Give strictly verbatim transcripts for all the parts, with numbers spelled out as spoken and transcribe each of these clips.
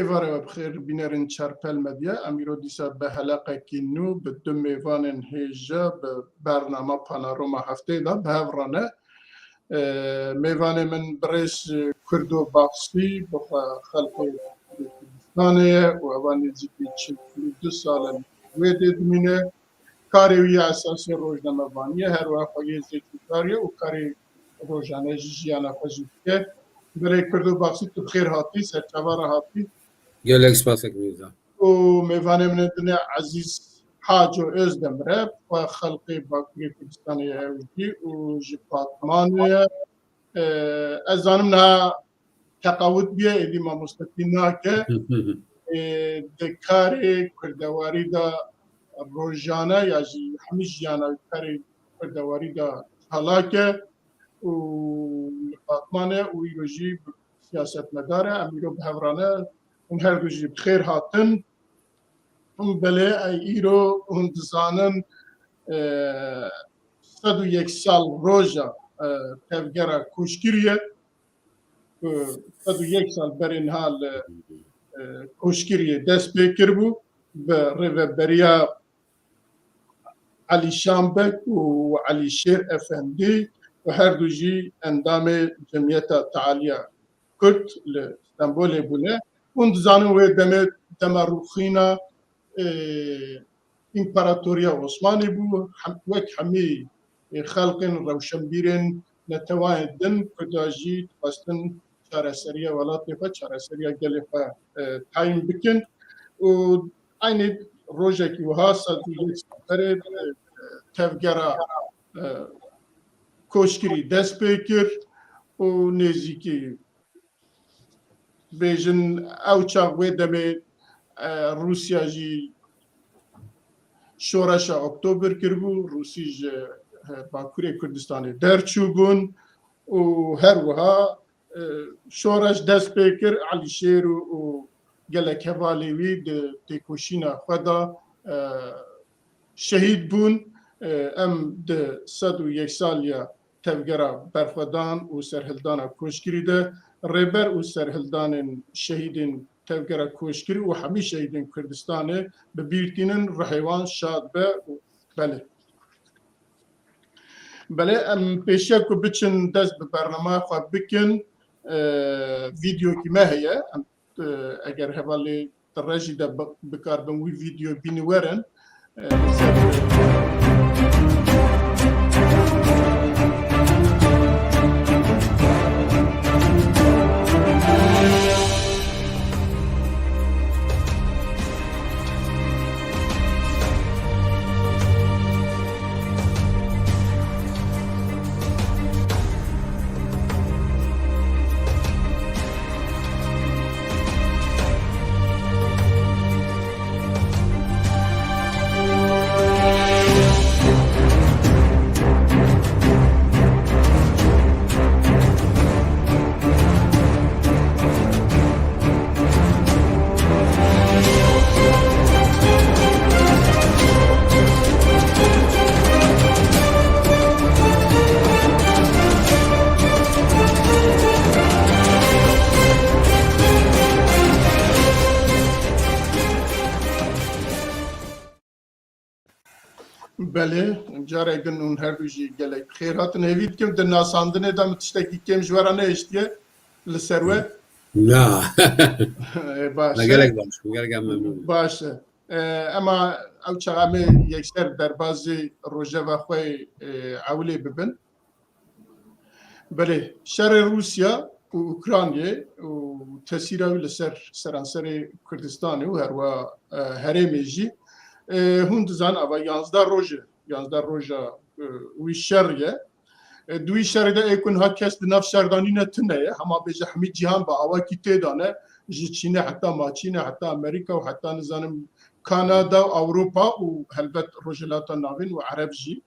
Êvarê we bi xêr bînerên Çarpel Medya. Em îro dîsa bi heleqekî nû, bi du mêvanên hêja, bi bernama Panorama Hefteyê de bi hev re ne. Ee, mêvanê min birêz Kurdo Baxsî, bi xwe xelkê Kurdistanê ye û eva nêzîkî çil û du sal in wê dê dimîne. Karê wî ya esasî rojnamevanî ye, her wiha xweyê zêdîkar ye û karê rojane jî jiyana xwe jî dike. Belê Kurdo Baxsî, tu bi xêr hatî, serçava re hatî. Gelek spasek Mîrza. Û mêvanê min ê dinê Ezîz Haco Özdemir e, xwe xelkê Bakurê Kurdistanê ye ew jî û ji Batmanê ye. Ee, ez zanim niha teqawit bûye, êdî mamostetî nake. Ee, di karê kurdewarî de rojane ya jî hemî jiyana karê kurdewarî de çalak e û li Batman e û îro jî siyasetmedar e. Em îro bi hev re ne, hûn her du jî bi xêr hatin. Hûn belê, ey îro hûn dizanin, e, sed û yek sal roja, e, tevgera Koçgiriyê, ku sed û yek sal berê niha li, e, Koçgiriyê dest pê kiribû, bi rêveberiya Elî Şambek û Elîşêr Efendî û her du jî endamê Cemiyeta Tealiya Kurd li Stenbolê bûne. Hûn dizanin wê demê dema rûxîna, e, Împaratoriya Osmanî bû, hem, wek hemî, e, xelqên rewşenbîrên netewayên din, Kurda jî dixwestin çareseriya welatê xwe, çareseriya gelê xwe, e, tayîn bikin. Û eynî rojekî wiha sed û yek sal berê, e, tevgera, e, Koçgirî dest pê kir û nêzîkî bêjin ew çax wê demê, e, Rûsya jî şoreşa Oktober kiribû, Rûsî ji, e, Bakurê Kurdistanê derçûbûn û her wiha, e, şoreş dest pê kir, Elîşêr û, û gelek hevalê wî di têkoşîna xwe de, e, şehîd bûn. E, em di sed û yek saliya tevgera berxwedan û serhildana Koçgirî de rêber û serhildanên şehîdên tevgera Koçgirî û hemî şehîdên Kurdistanê bi bîr tînin, ruhê wan şad be û belê. Belê, em pêşiya ku biçin dest bi bernameya xwe bikin, e, vîdeokî me heye. Em, e, eger hevalê di rejî de bi-, bikaribin wî vîdeo bînî werin, e, li ser Belê, careke din hûn her du jî gelek bi xêr hatin. Hêvî dikim di nasandinê de min tiştekî kêm ji we re nehiştiye li ser we. Na. Ê, baş e. Gelek baş, gelek em memnûn. Baş e. E, ema ew çax em ê yekser derbazî rojeva xwe, e, ewilê bibin. Belê, şerê Rûsya û Ukraynayê û tesîra wî li ser seranserê Kurdistanê û herwa, e, herêmê jî, e, hûn dizan ava yanzdeh roj e, yanzdeh roja, e, wî şer ye. E, di wî şerê de ê ku niha kes di nav şerdanî ne tune ye, hema bêje hemî cîhan bi awakî tê de ne, ji Çînê heta Maçînê, heta Amerîka û heta nizanim Kanada û Ewropa û helbet Rojhilata Navîn û Ereb jî.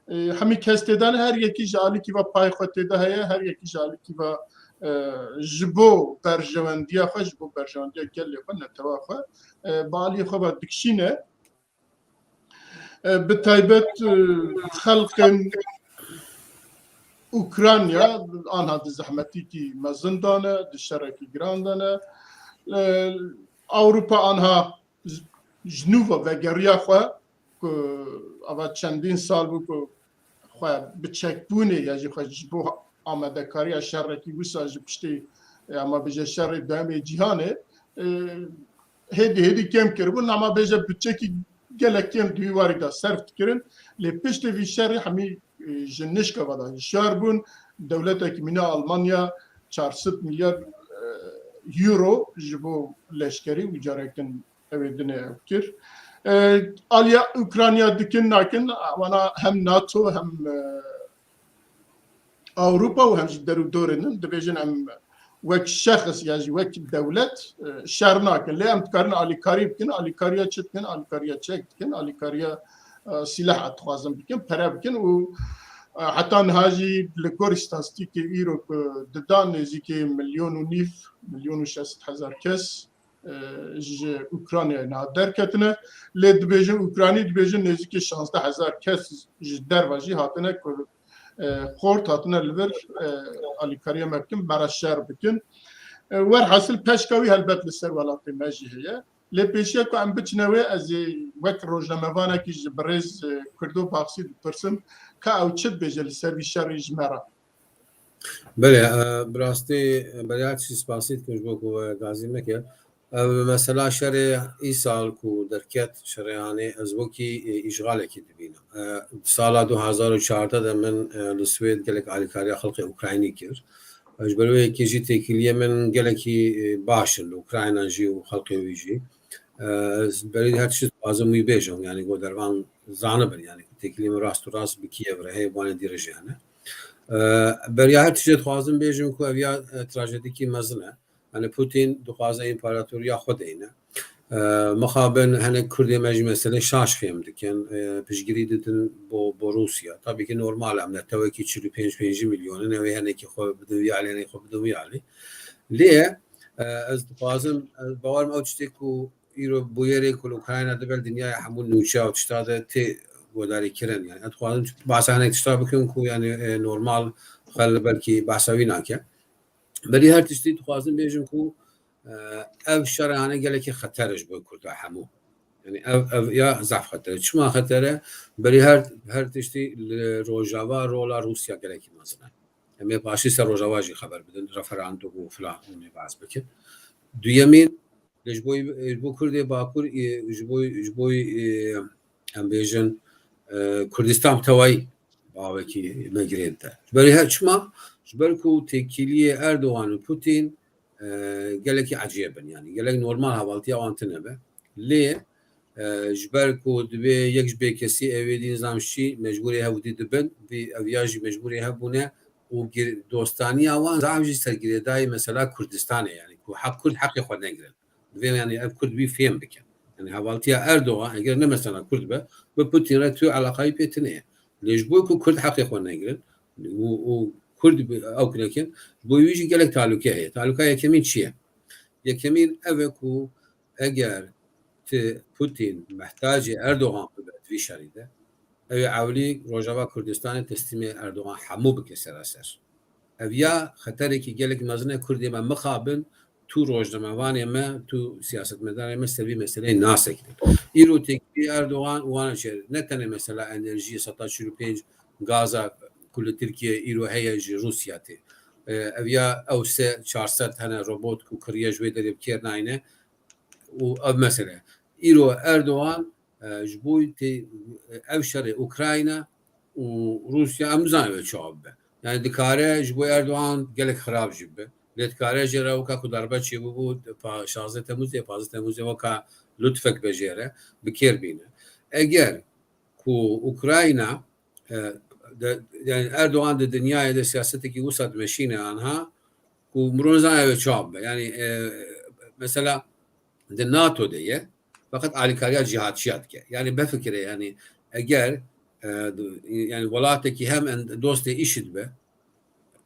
E, hemî kes tê de ne, her yekî ji alîkî ve payê xwe tê de heye, her yekî ji alîkî ve, e, ji bo berjewendiya xwe, ji bo berjewendiya gelê xwe, netewa xwe, e, bi aliyê xwe ve dikişîne. E, bi taybet, e, xelqên Ukrayna anha di zehmetîkî mezin de ne, di şerekî giran de ne. E, Ewropa anha ji, ji nû ve vegeriya xwe ku ava çendîn sal bû ku xwe bi çekbûnê ya jî xwe ji bo amadekariya şerekî wisa ji piştî, e, ama bêje şerê duyemê cîhanê, e, hêdî hêdî kêm kiribûn, ama bêje budçekî gelek kêm di wî warî de serf dikirin. Lê piştî vî şerî hemî, e, ji nişka ve de hişyar bûn. Dewletekî mîna Almanya çar sed milyar, e, euro ji bo leşkerî û carekin ew ê dinê ew kir. E, aliya Ukrayna dikin nakin, wana hem NATO hem, e, Ewropa û hem jî derûdorê din dibêjin em wek şexs ya jî wek dewlet, e, şer nakin. Lê em dikarin alîkarî bikin, alîkariya çi dikin, alîkariya çek dikin, alîkariya, e, sîleh dixwazin bikin, pere bikin û, e, heta niha jî li gor îstatîstîkê îro ku didan nêzîkî milyon û nîv, milyon û şeş sed hezar kes, e, ji Ukraynayê niha derketine. Lê dibêjin, Ukraynî dibêjin nêzîkî şazdeh hezar kes ji derve jî hatine ku, e, xort hatine li vir, e, alîkariya me bikin, me re şer bikin. E, werhasil peşka wî helbet li ser welatê me jî heye. Lê pêşiya ku em biçine wê, ez ê wek rojnamevanekî ji birêz, e, Kurdo Baxsî dipirsim, ka ew çi dibêje li ser vî şerî ji me re? Belê, e, bi rastî, e, beriya tiştî spasî dikim ji bo ku we gazî me kir. Ev mesela şerê îsal ku derket, şerê hanê, ez wekî, e, îşxalekî dibînim. E, sala du hazar û çardeh de min, e, li Swêd gelek alîkariya xelkê Ukraynî kir. E, ji ber wê yekê jî têkiliyê min gelekî, e, baş in li Ukrayna jî û xelkê wî jî. E, ez berî her tiştî dixwazim wî bêjim, yanî ku dervan zanibin, yanî ku têkiliyê min rast û rast bi Kîev re heye, bi wan dî re jî hene. E, beriya her tiştê dixwazim bêjim ku ev ya, e, trajedîkî mezin e. Yanî Putin dixwaze împaratoriya xwe deyne. E, mixabin hinek Kurdê me jî meselê şaş fêm dikin, e, piştgirî didin bo, bo Rûsya. Tabî ki normal e, em netewekî çil û pênc pêncî milyon in, ew ê hinekî xwe bidin vî alî, hinekî xwe bidin vî alî. Lê, e, ez dixwazim, ez bawer im ew tiştê ku îro bûyerê ku li Ukrayna dibe, li dinyayê hemû nûçe û tişta de tê guhdarî kirin. Yani, ez dixwazim bahsa hinek tişta bikim ku, yani, e, normal xwe li belkî bahsa wî nake. Berî her tiştî dixwazim bêjim ku, e, ev şer hane gelekî xeter e ji bo Kurda hemû. Yani, ev, ev ya zaf xeter e. Çima xeter e? Berî her, her tiştî li Rojava rola Rûsya gelekî mezin e. Em ê paşî ser Rojava jî xeber bidin, referandum û filan, em ê behs bikin. Duyemîn, ji bo, ji bo Kurdê Bakur, e, ji bo, ji bo, e, em bêjin, e, Kurdistan bi tewayî bi awekî me girê dide. Ji ber her çima? Ji ber ku têkiliyê Erdogan û Putin, e, gelekî ecêb in, yani gelek normal hevaltiya wan tune be. Lê, e, ji ber ku dibê yek ji bêkesî ew ê dî nizam şî mecbûrê hevdî dibin, vî ev ya jî mecbûrê hev bûne û gir-, dostaniya wan zaf jî sergirêdayî mesela Kurdistanê, yani ku heq Kurd heqê xwe negirin. Divê, yani, ev Kurd wî fêm bikin. Yani, hevaltiya Erdogan, eger ne mesela Kurd be, bi Putin re tu eleqayî pê tine ye. Lê ji bo ku Kurd heqê xwe negirin û, û Kurd bi-, ew kinekin, ji bo wî jî gelek talûke heye. Talûka yekemîn çi ye? Yekemîn ev e ku eger ti Putin mehtacê Erdogan bibe di vî şerî de, ew ê ewlî Rojava Kurdistanê teslîmê Erdogan hemû bike seraser. Ev ya xeterekî gelek mezin e, Kurdê me mixabin, tu rojnamevanê me, tu siyasetmedarê me ser vî meseleyê nasekinîn. Îro têkilî Erdogan û wan jî ne tenê mesela enerjiyê seta çil û pênc gaza ku li Tirkiye îro heye ji Rûsya tê. E, ev ya ew sê çar sed hene robot ku kiriye ji wê derê bi kêr nayne û ev mesele. Îro Erdogan, e, ji bo tê-, ev şerê Ukrayna û Rûsya em nizanin wê çawa bibe. Yani dikare ji bo Erdogan gelek xirab jî bibe. Lê dikare jê re weka ku darbe çêbûbû pa-, şazdeh Temmuzê, pazdeh Temmuzê weka lutfek be jê re, bi kêr bîne. Eger ku Ukrayna, e, de, yani Erdogan di dinyayê de siyasetekî wisa dimeşîne anha ku mirov nizane wê çawa bibe. Yani, e, mesela di NATO de ye, feqet alîkariya cîhatçiya dike. Yani befikire, yani eger, e, di-, yani welatekî hem en-, dostê IŞİD be,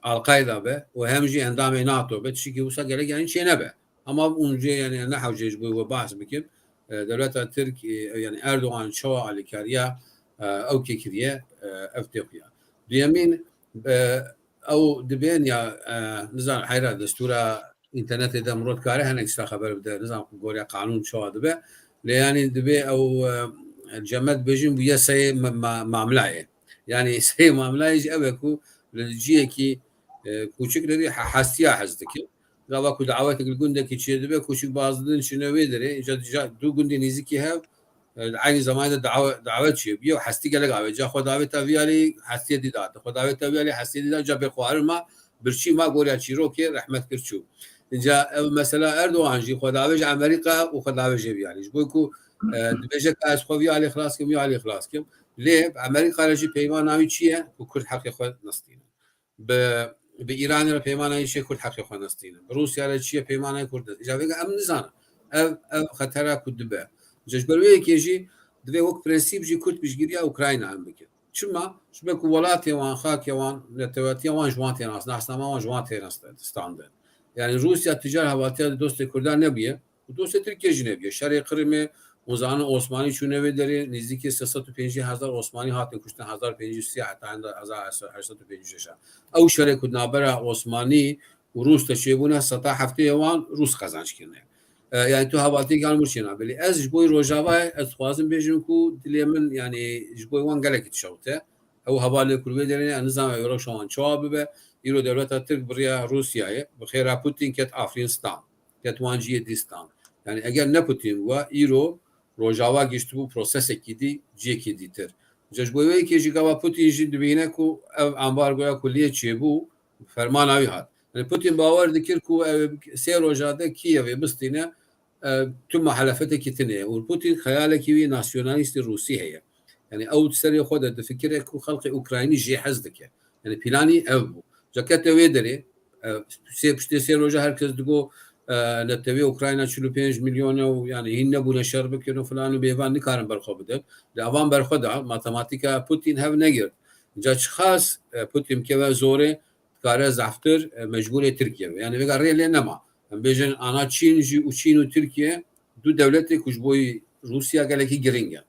Al-Qaeda be û hem jî endamê NATO be, tiştekî wisa gerek yani çênebe. Ama hûn jê yani ne hewce ji bo we bahs bikim. E, dewleta Tirk, e, yani Erdogan çawa alîkariya, e, ew kê kiriye, e, ev tê xuya. Duyemîn, e, ew dibên ya, e, nizan heyra destûra Înternetê de mirov dikare hinek tişta xeber bide, nizam ku gorî qanûn çawa dibe. Lê yanî divê ew, e, cemet bêjin bûye seyê ma-, ma-, mamlayê. Yanî seyê mamlayê jî ev e ku li ciyekî, e, kûçik derê he-, hestiya hez dike. Gava ku dawetek li gundekî çêdibe, kûçik baz didin çine wê derê. Îca, îca du gundê nêzîkî hev, e, li eynî zemanê de dawe-, dawet çêbûye û hestî gelek avê. Ca xwe davêta vî alî hestiyê dî date. Xwe davêta vî alî hestiyê dî date. Ca bêxwarin ma, birçî ma, gorî çîrokê rehmet kir çû. Îca ev mesela Erdogan jî xwe davêje Amerîka û xwe davêje vî alî. Ji bo ku, e, dibêje ka ez xwe vî alî xilas kim, vî alî xilas kim. Lê Amerîka re jî peymana wî çi ye? Ku Kurd heqê xwe nestînin. Bi, bi Îranê re peymana wî çi ye? Kurd heqê xwe nestînin. Bi Rûsya re çi ye? Peymana Kurd nestînin. Îca vêga em nizanin. Ev, ev xetera ku dibe. Îca ji ber wê yekê jî divê wek prensîp jî Kurd piştgiriya Ukrayna em bikin. Çima? Ji ber ku welatê wan, xakê wan, netewetiya wan ji wan tê nas, nasnama wan ji wan tê nas standin. Yanî Rûsya tu car hevatiya dostê Kurdan nebûye û dostê Tirkiye jî nebûye. Şerê Qrimê, hûn zanin Osmanî çûne wê derê, nêzîkî sê sed û pêncî hezar Osmanî hatin kuştin, hezar pêncî sê heta hezar heşt sed û pêncî şeş. Ew şerê ku navbera Osmanî û Rûs de çêbûne, seta heftê wan Rûs qezenc kirine. E, yani tu hevaltiyek yan murçê nabelê. Ez ji boy Rojava, ez dixwazim bêjim ku dilê min, yani ji boy wan gelekî dişewite. Ew hevalê ku li wê derê ne, ez nizanim ew rewşa wan çawa bibe. Îro dewleta Tirk biriya Rûsyayê. Bi xêra Putin ket Afrînstan. Ket wan cihê dî stan. Yani eger ne Putin bûa, îro Rojava giştibû prosesekî dî, cihekî dîtir. Ji bo wê yekê jî gava Putin jî dibîne ku ev ambargoya ku lê çêbû, fermana wî hat. Yani Putin bawer dikir ku ew sê roja de Kiyevê bistîne, e, tu muhalefetekî tune ye. Û Putin xeyalekî wî nasyonalîstê Rûsî heye. Yani ew di serê xwe de difikire ku xelkê Ukraynî jê hez dike. Yani planî ev bû. Ca kete wê derê, e, sê, piştê sê roja her kes digo, e, netewê Ukrayna çil û pênc milyon e û yani hîn nebûne şer bikin û filan û bêvan nikarin berxwe bidin. Li avan berxwe da matematîka Putin hev negirt. Ca çiqas, e, Putin bikeve zorê, dikare zehftir, e, mecbûrê Tirkiye be. Yani vêga rê lê nema. Em bêjin ana Çîn jî û Çîn û Tirkiye du dewletê ku ji boyî Rûsya gelekî giring e.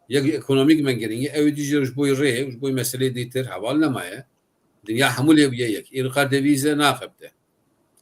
Yek ekonomîk me giring e, ew dî jî ji boyî rê, ji boyî meselê dîtir heval nemaye. Dinya hemû lê bûye yek. Îro qer devîze naxebite.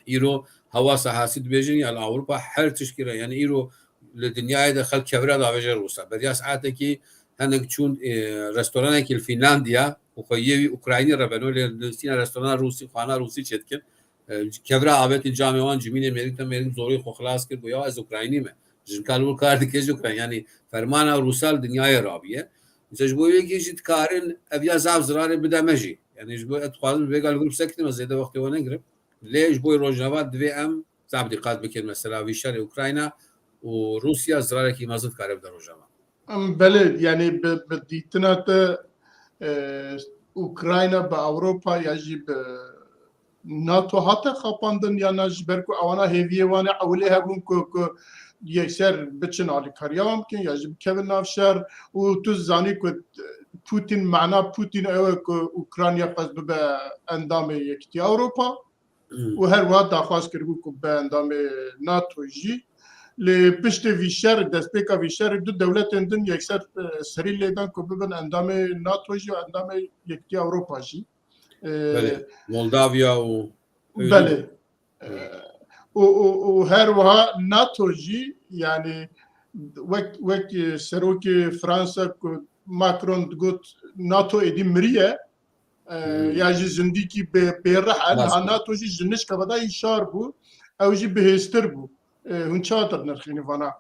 Îro hewa sahasî dibêjin ya li Ewropa her tişkî re. Yani îro li dinyayê de xelk kevra davêje Rûsa. Beriya saetekî hinek çûn, e, restoranekî li Fînlandiya û xwe yê wî Ukraynî re beno, lê nivîsîne restorana Rûsî, xwana Rûsî çêdikin. E, kevra avêtin camê wan, cimînê mêrik de mêrik zorê xwe xilas kir, goya ez Ukraynî me. Jinka li wir kar dike ji Ukrayn-, yani fermana Rûsa li dinyayê rabiye. Îca ji bo yekê jî dikarin ev ya zaf zirarê bide me jî. Yani ji bo ez dixwazim vêga li wir bisekinin, ez zêde wextê we negirim. Lê ji bo Rojava divê em zaf dîqat bikin mesela vî şerê Ukrayna û Rûsya zirarekî mezin dikare bide Rojava. Em belê, yani bi, bi dîtina te, e, Ukrayna bi Ewropa ya jî bi NATO hate xapandin ya na, ji ber ku ewana hêviyê wan ê ewilê hebûn ku, ku yekser biçin alîkariya wan bikin ya jî bikevin nav şer û tu zanî ku Putin, mana Putin ew e ku Ukrayna xwest bibe endamê Yekîtiya Ewropa. Hmm. Û her wiha daxwaz kiribû ku be endamê NATO jî. Lê piştê vî şer, destpêka vî şerê du dewletên din yekser, e, serî lêdan ku bibin endamê NATO jî û endamê Yekîtiya Ewropa jî. E, Belê. Moldavya û Belê. E, û, û, û her wiha NATO jî, yani wek, wek, e, serokê Fransa ku Macron digot NATO êdî miriye, e, Hmm. ya jî zindîkî bê, bêrih e. Rast Niha e. NATO jî ji nişka vedayî şar bû. Ew jî bihêztir bû. E, hûn çawa dinirxînî vana?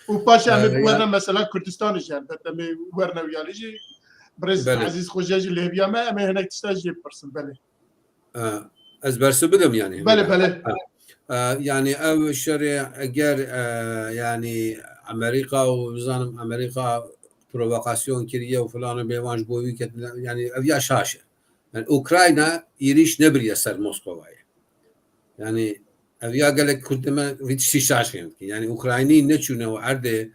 Û paşê em ê E, ya- werine mesela Kurdistanê jî helbet em ê werine wiyalî jî. Birêz Belê. Ezîz Xoja jî lêviya me, em ê hinek tişta jê bipirsin, belê. E, ez bersiv bidim yani. Belê, belê. E, yani ev şerê eger, e, yani Amerîka û bizanim Amerîka provokasyon kiriye û filan û bêvan ji bo wî ketine, yani ev ya şaş e. Yani Ukrayna êrîş nebiriye ser Moskovayê. Yani ev ya gelek Kurd me vî tiştî şaş fêm dikin. Yani Ukraynî neçûne û erdê,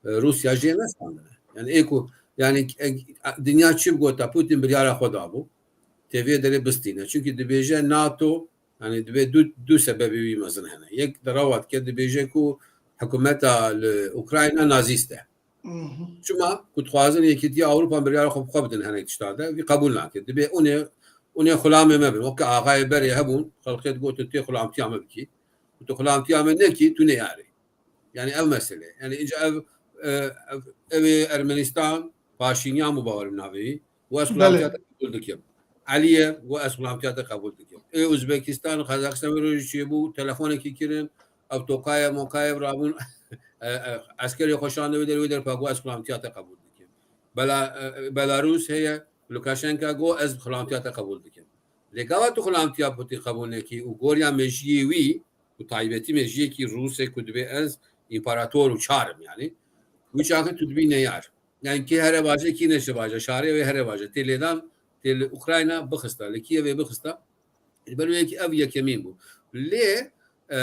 e, Rûsya jê nestandine. Yani ê ku, yani, e, dinya çi bigota Putin biryara xwe dabû. Tê vê derê bistîne. Çunkî dibêje NATO, yani divê du, du sebebê wî mezin hene. Yek derewa dike dibêje ku hikûmeta li Ukrayna nazîst e. Mhm. Çima ku dixwazin Yekîtiya Ewropa biryara xwe bi xwe bidin hinek tişta de, vî qebûl nake. Dibê unê, unê xulamê me bin. Weke axayê berê hebûn, xelkê digotin tê xulamtiya me bikî. Tu xulamtiya min nekî, tu neyarî. Yani ev mesele. Yani ince ev, e, ev, ev ê Ermenistan, Paşinyan bû bawer navê wî. Û ez Belê. xulamtiya te qebûl dikim. Eliyev, û ez xulamtiya te qebûl dikim. Ê Uzbekistan, Kazakistan wê rojî çêbû, telefonekî kirin, ev tokaye, mokaye rabûn, e, e, eskerê xwe şande wê der, wê der pa got ez xulamtiya te qebûl dikim. Bela-, e, Belarus heye, Lukashenka got ez xulamtiya te qebûl dikim. Lê gava tu xulamtiya Putin qebûl nekî û goriya mejiyê wî û taybetî mejiyekî Rûsê ku dibê ez împarator û çar im yani, wî çaxê tu dibî neyar. Yani kê here baje, kî neşe baje, şarê wê here baje. Tê lêdan, tê li Ukrayna bixista, li Kiyevê bixista. Ji ber wê yekî ev yekemîn bû. Lê, e,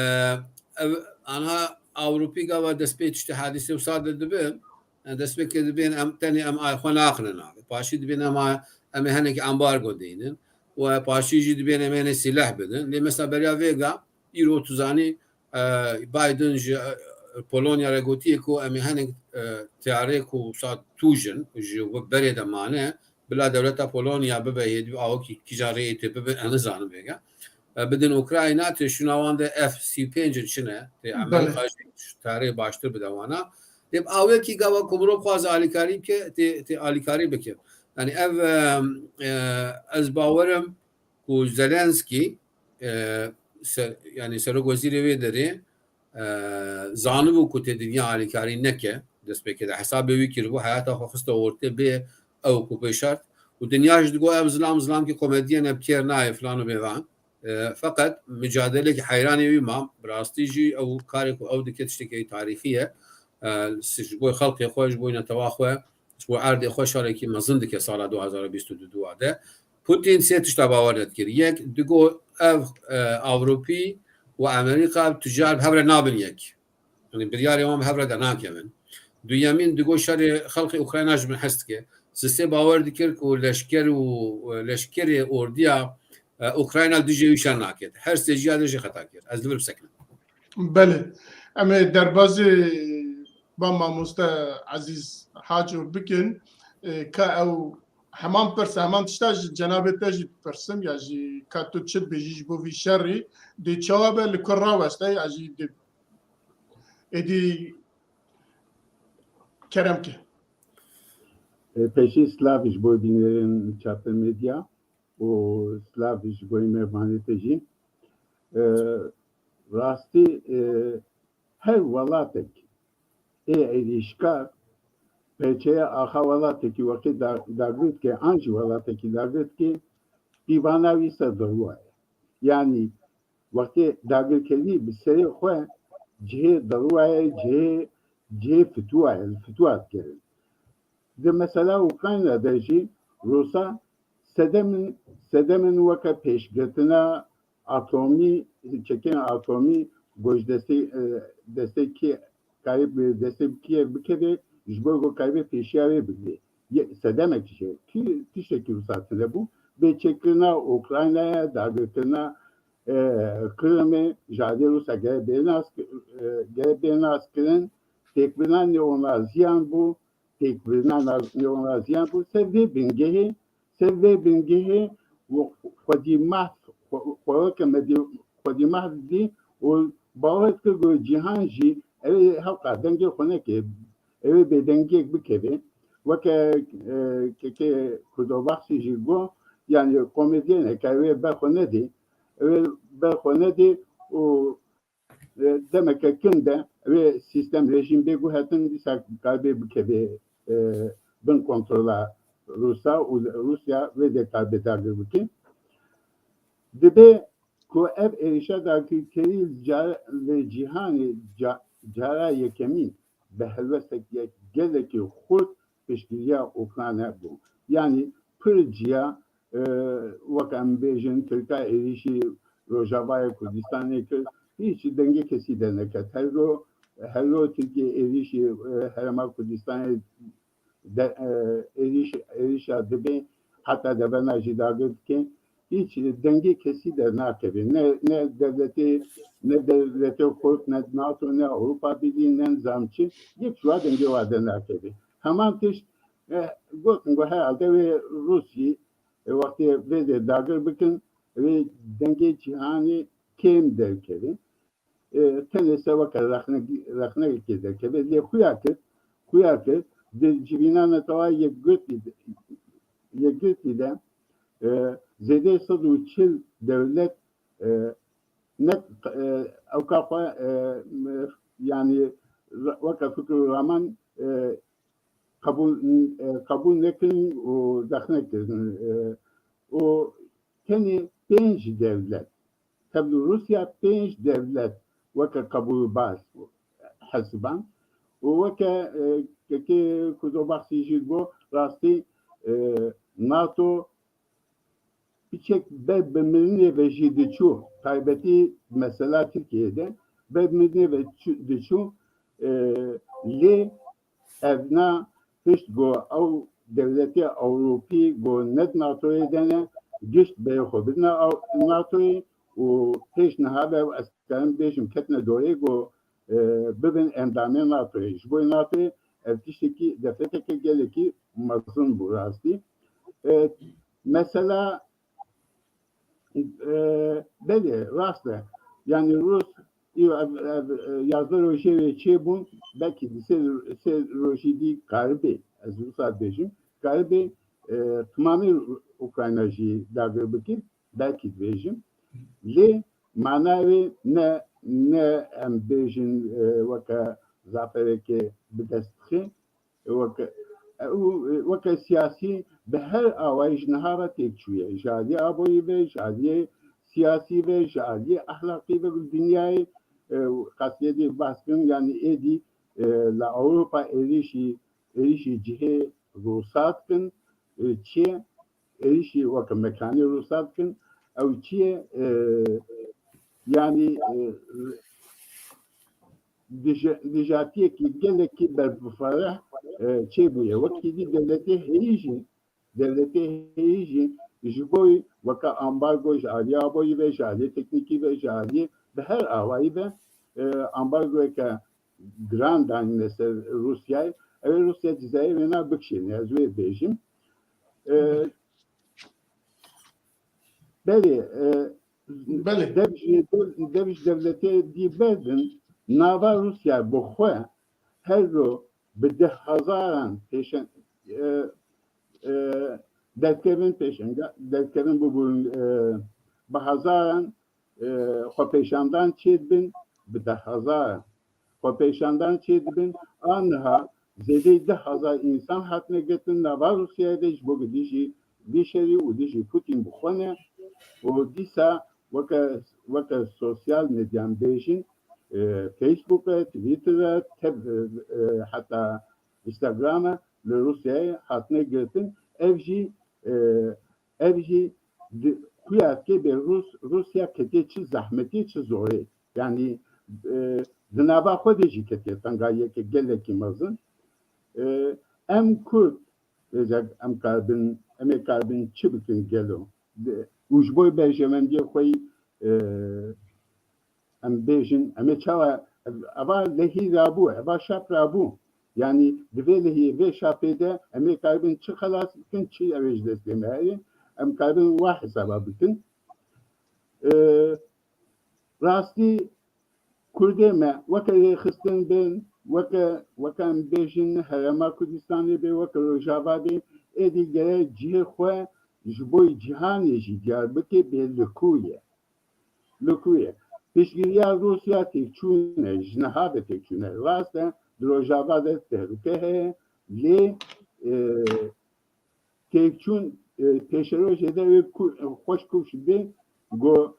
ev, anha Ewropî gava dest pê tiştê hadîsê wisa de dibin, yani dest pê ke dibên em tenê em ay xwe naxine navê. Paşî dibên em a-, em ê henekî ambargo deynin. Û paşî jî dibên em ê henê sîleh bidin. Lê mesela beriya vêga, îro tu zanî, e, Biden ji, e, Polonya re gotiye ku em ê hinek, e, teyarê ku wisa tûj in, ji berê de mane, bila dewleta Polonya bibe hêdî awekî kîja rêyê tê bibe, em nizanin vêga. E, bidin Ukrayna, tê şûna wan de F sî pênc in çi ne, tê Belê. Amerîka jî teyarê baştir bide wana. Lê bi awekî gava ku mirov xwaze alîkarî bike, tê, tê alîkarî bike. Yani ev, e, e, ez bawerim ku Zelenskî, e, ser-, yani serok wezîrê wê derê, e, zanibû ku tê dinya alîkarî neke, destpêkê de hesabê wî kiribû, heyata xwe xiste ortê bê ew ku pê şert. Û dinya jî digot ev zilam, zilamkî komediyê ne, bi kêr nayê filan û bêvan. E, feqet micadelekî heyranê wî ma, bi rastî jî ew karê ku ew dike tiştekî tarîxî ye. E, ji bo xelkê xwe, ji bo netewa xwe, ji bo erdê xwe şerekî mezin dike sala du hazar û bîst û du de. Putin sê tişta bawer nedikir. Yek, digo ev, e, Ewropî û Amerîka ev tucar bi hev re nabin yek. Yani biryarê wan bi hev re de nakevin. Duyemîn, digo şerê xelkê Ukrayna ji min hez dike. Sisê bawer dikir ku leşker û, e, leşkerê ordiya, e, Ukrayna dijê wî şer naket. Her sê jiya de jê xeta kir. Ez li vir bisekinim. Belê. Em ê derbazê ba mamoste Ezîz Haco bikin. E, ka ew heman pirs, heman tişta ji cenabê te jî dipirsim, ya jî ka tu çi dibêjî ji bo vî şerî, dê çawa be li ku raweste, ya jî dê êdî kerem ke. E, pêşî silav ji bo bînerên Çape Medya û silav ji bo mêvanê te jî. E, rastî, e, her welatek ê êrîşkar, perçeya axa welatekî wextê da-, dagir dike, an jî welatekî dagir dike, pîvana wî ser diruwa ye. Yanî wextê dagirkerî bi serê xwe cihê diruwa ye, cihê, cihê fituwa ye, li fituwa dikirin. Di mesela Ukrayna de jî Rûsa sedemên, sedemên weke pêşgirtina atomî, çekên atomî, ku ji destê, e, destê Kî-, karê bi destê Kîev bikeve, ji bo ku karibe pêşiya wê bigire. Ye-, sedemek jî, kî tiştekî wisa tune bû, bê çêkirina Ukraynayê, dagirkirina, e, Qrimê, ji aliyê Rûsa gere bê nas, e, gere bê nas kirin, têkbirina neonaziyan bû, têkbirina na-, neonaziyan bû. Ser vê bingehê, ser vê bingehê û xwedî mahf, xwe-, xwe weke medî-, xwedî mahf dî û bawer dikir ku cîhan jî ew ê hewqa dengê xwe neke, ew ê bêdengiyek bikeve. Weke, e, kekê Kurdobaxsî jî got, yani komediyê neke, ew ê ber xwe nedê, ew ê ber xwe nedê û e, demeke kin de wê sîstem, rejîm bê guhertin, dîsa karibê bikeve, e, bin kontrola Rûsa û Rûsya wê dê karibê dagir bike. Dibe ku ev êrişa dagirkerî li ca-, li cîhanê ca-, cara yekemîn bi helwestek yek gelekî xurt piştgiriya Ukrayna bû. Yanî pir ciya, e, wek em bêjin, Tirka êrîşî Rojavayê Kurdistanê kir, hîç dengê kesî derneket. Her ro, her ro Tirkiye êrîşî, e, Herêma Kurdistanê de, e, êrîş, êrîşa dibe, heta devena jî dagir dike. Hîç dengê kesî dernakeve. Ne, ne dewletê, ne dewletê Xort, ne NATO, ne Ewropa Birlîgî, ne nizam çi. Yek ji wa dengê wa dernakeve. Heman tişt, e, gotin ku herhalde wê Rûsî, e, wextê vê dê dagir bikin, wê dengê cîhanê kêm derkeve. e, tenê se weke rexne-, rexneyekê derkeve. Lê xuya kir, xuya kir, di civîna Netewaya Yekgirtî de, Yekgirtî de, e, zêdeyê sed û çil dewlet, e, ne, e, ewka xwe, e, m-, yanî ra-, weke fikr û raman, e, qebûl, e, qebûl nekirin û rexne kirin. E, û tenê pênc dewlet, tevlî Rûsya pênc dewlet weke qebûlbaz hesiban û weke, e, kekê Kurdo Baxsî jî got, rastî, e, NATO piçek ber bi mirinê ve jî diçû, taybetî mesela Tirkiyeyê de ber bi mirinê ve çû-, diçû, e, lê evna pişt ku ew dewletê Ewropî ku ne di NATOyê de ne, gişt berê xwe bidine ew-, NATOyê û pêş niha ve ew, ez karim bêjim, ketine dorê ku, e, bibin endamê NATOyê. Ji bo NATOyê ev tiştekî, defeteke gelekî mezin bû rastî. E, mesela, e, belê, rast e. Yanî Rûs, îro ev, ev, e, yazdeh rojê wê çêbûn, belkî di sê, sê rojî dî karibê, ez wisa dibêjim, karibê, e, timamê Ukrayna jî dagir bikî, belkî dibêjim. Lê manayê wê ne, ne em bêjin, e, weke zaferekê bi dest dixe, weke, ew, weke siyasî bi her awayî ji niha ve têk çûye. Ji aliyê aborî ve, ji aliyê siyasî ve, ji aliyê ehlaqî ve, dinyayê, e, qasiyê dî behs kirin, yanî êdî, e, li Ewropa êrîşî, êrîşî cihê Rûsa dikin, e, çi ye? Êrîşî weke mekanê Rûsa dikin. Ew çi ye? E, yanî, e, dij-, dijatiyekî gelekî berbifareh, e, çêbûye. Wekî dî dewletê heyî jî, dewletê heyî jî ji bo weke ambargo ji aliyê aborî ve, ji aliyê teknîkî ve, ji aliyê bi her awayî ve, e, ambargoyeke giran danîne ser Rûsyayê. Ew ê Rûsya cezayê wêna bikişîne, ez wê bêjim. E, belê, e, Belê. Dev ji, dev ji dewletê dî berdin, nava Rûsya bi xwe her ro bi deh hezaran pêşen-, e, e, derkevin pêşenga, derkevin bibûn, e, bi hezaran, e, xwepêşandan çêdibin, bi deh hezaran xwepêşandan çêdibin. A niha zêdeyî deh hezar însan hatine girtin nava Rûsyayê de ji bo ku dijî vî şerî û dijî Putin bixwene û dîsa weke, weke sosyal medyan bêjin, e, Facebook e, Twitter e, teb-, e, e, heta Instagram e, li Rûsyayê hatine girtin. Ev jî, e, ev jî di, xuya dike bê Rûs-, Rûsya ketiye çi zehmetê, çi zorê. Yanî, e, di nava xwe de jî ketiye tengayiyeke gelekî mezin. E, em Kurd, vêca em karibin, em ê karibin çi bikin gelo? De, û ji bo berjewendiyê xwe yî, e, em bêjin, em ê çawa, ev-, eva lehî rabû, eva şap rabû. Yanî di vê lehiyê, vê şapê de em ê karibin çi xelas bikin, çi ew ê ji destê me heye, em karibin wa hesaba bikin. E, rastî Kurdê me weke rêxistin bin, weke, weke em bêjin Herêma Kurdistanê bê, weke Rojava bê, êdî gere cihê xwe ji bo cîhanê jî diyar bike bê li ku ye. Li ku ye. Piştgiriya Rûsya têkçûn e, ji niha ve têkçûn e. Rast e, di Rojava de tehlûke heye, lê, e, têkçûn, e, pêşerojê de wê ku-, xweş kuş bê, got,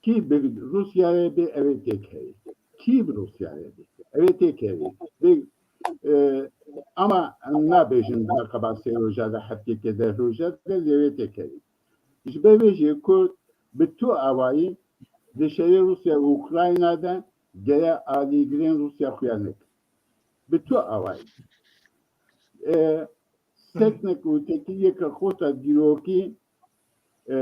kî bi Rûsya re bê, ew ê têk herî. Kî bi Rûsya re bê, ew ê têk herî. Bê, e, ama em nabêjin di qeba sê roja de, heftêke, deh roja de, lê wê têk herî. Ji ber vê jî Kurd bi tu awayî di şerê Rûsya û Ukrayna de gere alîgirên Rûsya xuya nekin. Bi tu awayî. E, seknek û têkiliyeke xorta dîrokî, e,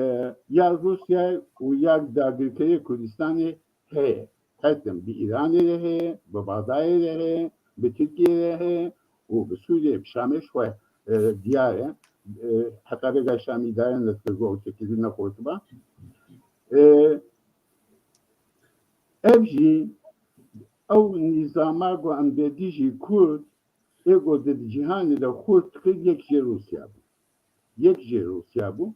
ya Rûsya û ya dagirkerê Kurdistanê heye. Her tim bi Îranê re heye, bi Bexdayê re heye, bi Tirkiyê re heye û bi Sûriyê, bi Şamê ji xwe, e, diyar e. E, heta vêga Şamî îdare nedikir, got ew têkilî nexortiba. E, Ev jî ew nîzama ku em vedî jî Kurd, ê ku di cîhanê de Kurd dikir, yek jê Rûsya bû. Yek jê Rûsya bû.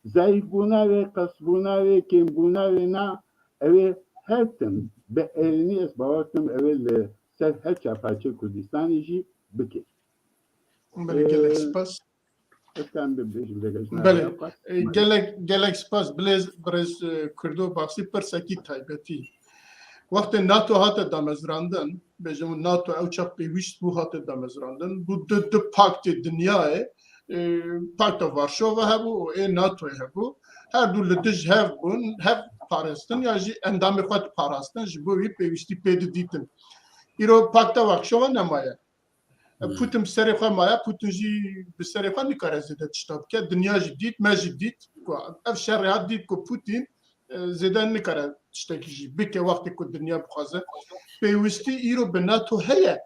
Zayîfbûna wê, qesbûna wê, kêmbûna wê na, ew ê her tim bi êrînî, ez bawer dikim ew ê li ser her çar parçeyê Kurdistanê jî bike. Belê, gelek Ee, spas. Efendim, bêjim, degejna Belê, ya bak. E, gelek, gelek spas. Bilêz, birêz, e, Kurdo Baxsî, pirsekî taybetî. Wextê NATO hate damezrandin, bêjim NATO ew çax pêwîst bû hate damezrandin, bû du, du paktê dinyayê, e, Pakta Varşova hebû û ê NATOyê hebû. Her du li dij hev bûn, hev parastin ya jî endamê xwe diparastin, ji bo wî pêwîstî pê didîtin. Îro Pakta Varşova nemaye. Hmm. Putin bi serê xwe maye, Putin jî bi serê xwe nikare zêde tişta bike. Dinya jî dît, me jî dît ku ev şerê hat dît ku Putin, e, zêde nikare tiştekî jî bike wextê ku dinya bixwaze. Pêwîstî îro bi NATO heye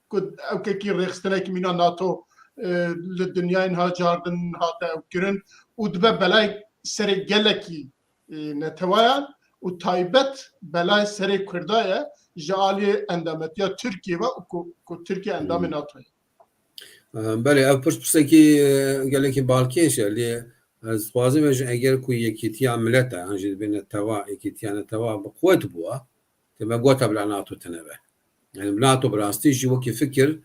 ku ew kekî rêxistinekî mîna NATO, e, li dinyayên ha cardin hate ew kirin û dibe belay serê gelekî e, netewayan û taybet belay serê Kurda ye ji aliyê endametiya Tirkiye ve û ku, ku Tirkiye endamê Hmm. NATO ye. Em, belê, ev pirs-, pirsekî, e, gelekî balkêş e, lê ez dixwazim bêjim, eger ku yekîtiya mileta, yan jî dibê netewa, yekîtiya netewa bi quwet bûa, te me gota bila NATO tine be. Yani NATO bi rastî jî wekî fikir,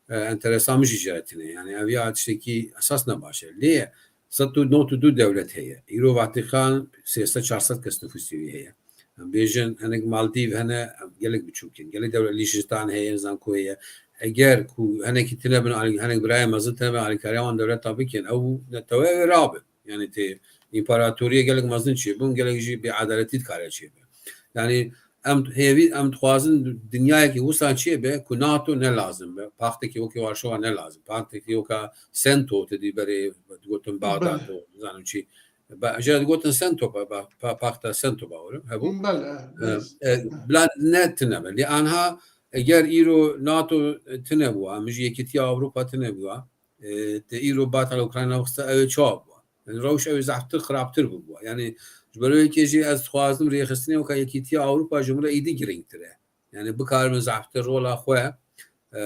e, enteresa min jî jê tine. Yani ev ya tiştekî esas ne baş e. Lê sed û nod û du dewlet heye. Îro Vatikan sê sed çar sed kes nifûsê wî heye. Em bêjin hinek Maldîv hene, em gelek biçûk in. Gelek dewlet Lîhcîstan heye, nizam ku heye. Eger ku hinekî tine bin alî-, hinek birayê mezin tine bin alîkariya wan dewleta bikin, ew netewe wê rabin. Yani tê împaratoriyê gelek mezin çêbûn, gelek jî bêedaletî dikare çêbe. Yani em hêvî, em dixwazin dinyayekî wisa çêbe ku NATO ne lazim be, paktekî wekî Warşova ne lazim, paktekî weka CENTO, te dî berê digotin Bagdad Belê. û nizanim çi. Ba-, jê digotin CENTO, pa-, pa-, pa-, pakta CENTO bawerim hebû. Belê, E, belê. e, bila ne tine be. Lê anha eger îro NATO tine bûa, em jî Yekîtiya Ewropa tine bûa, e, te îro batal Ukrayna xiste, ew ê çawa bûa? Yani rewş ew ê zehftir, xirabtir bûbûa. Yani ji ber wê yekê jî ez dixwazim rêxistinê weka Yekîtiya Ewropa ji min re êdî girîngtir e. Yani bikaribin zehftir rola xwe, e,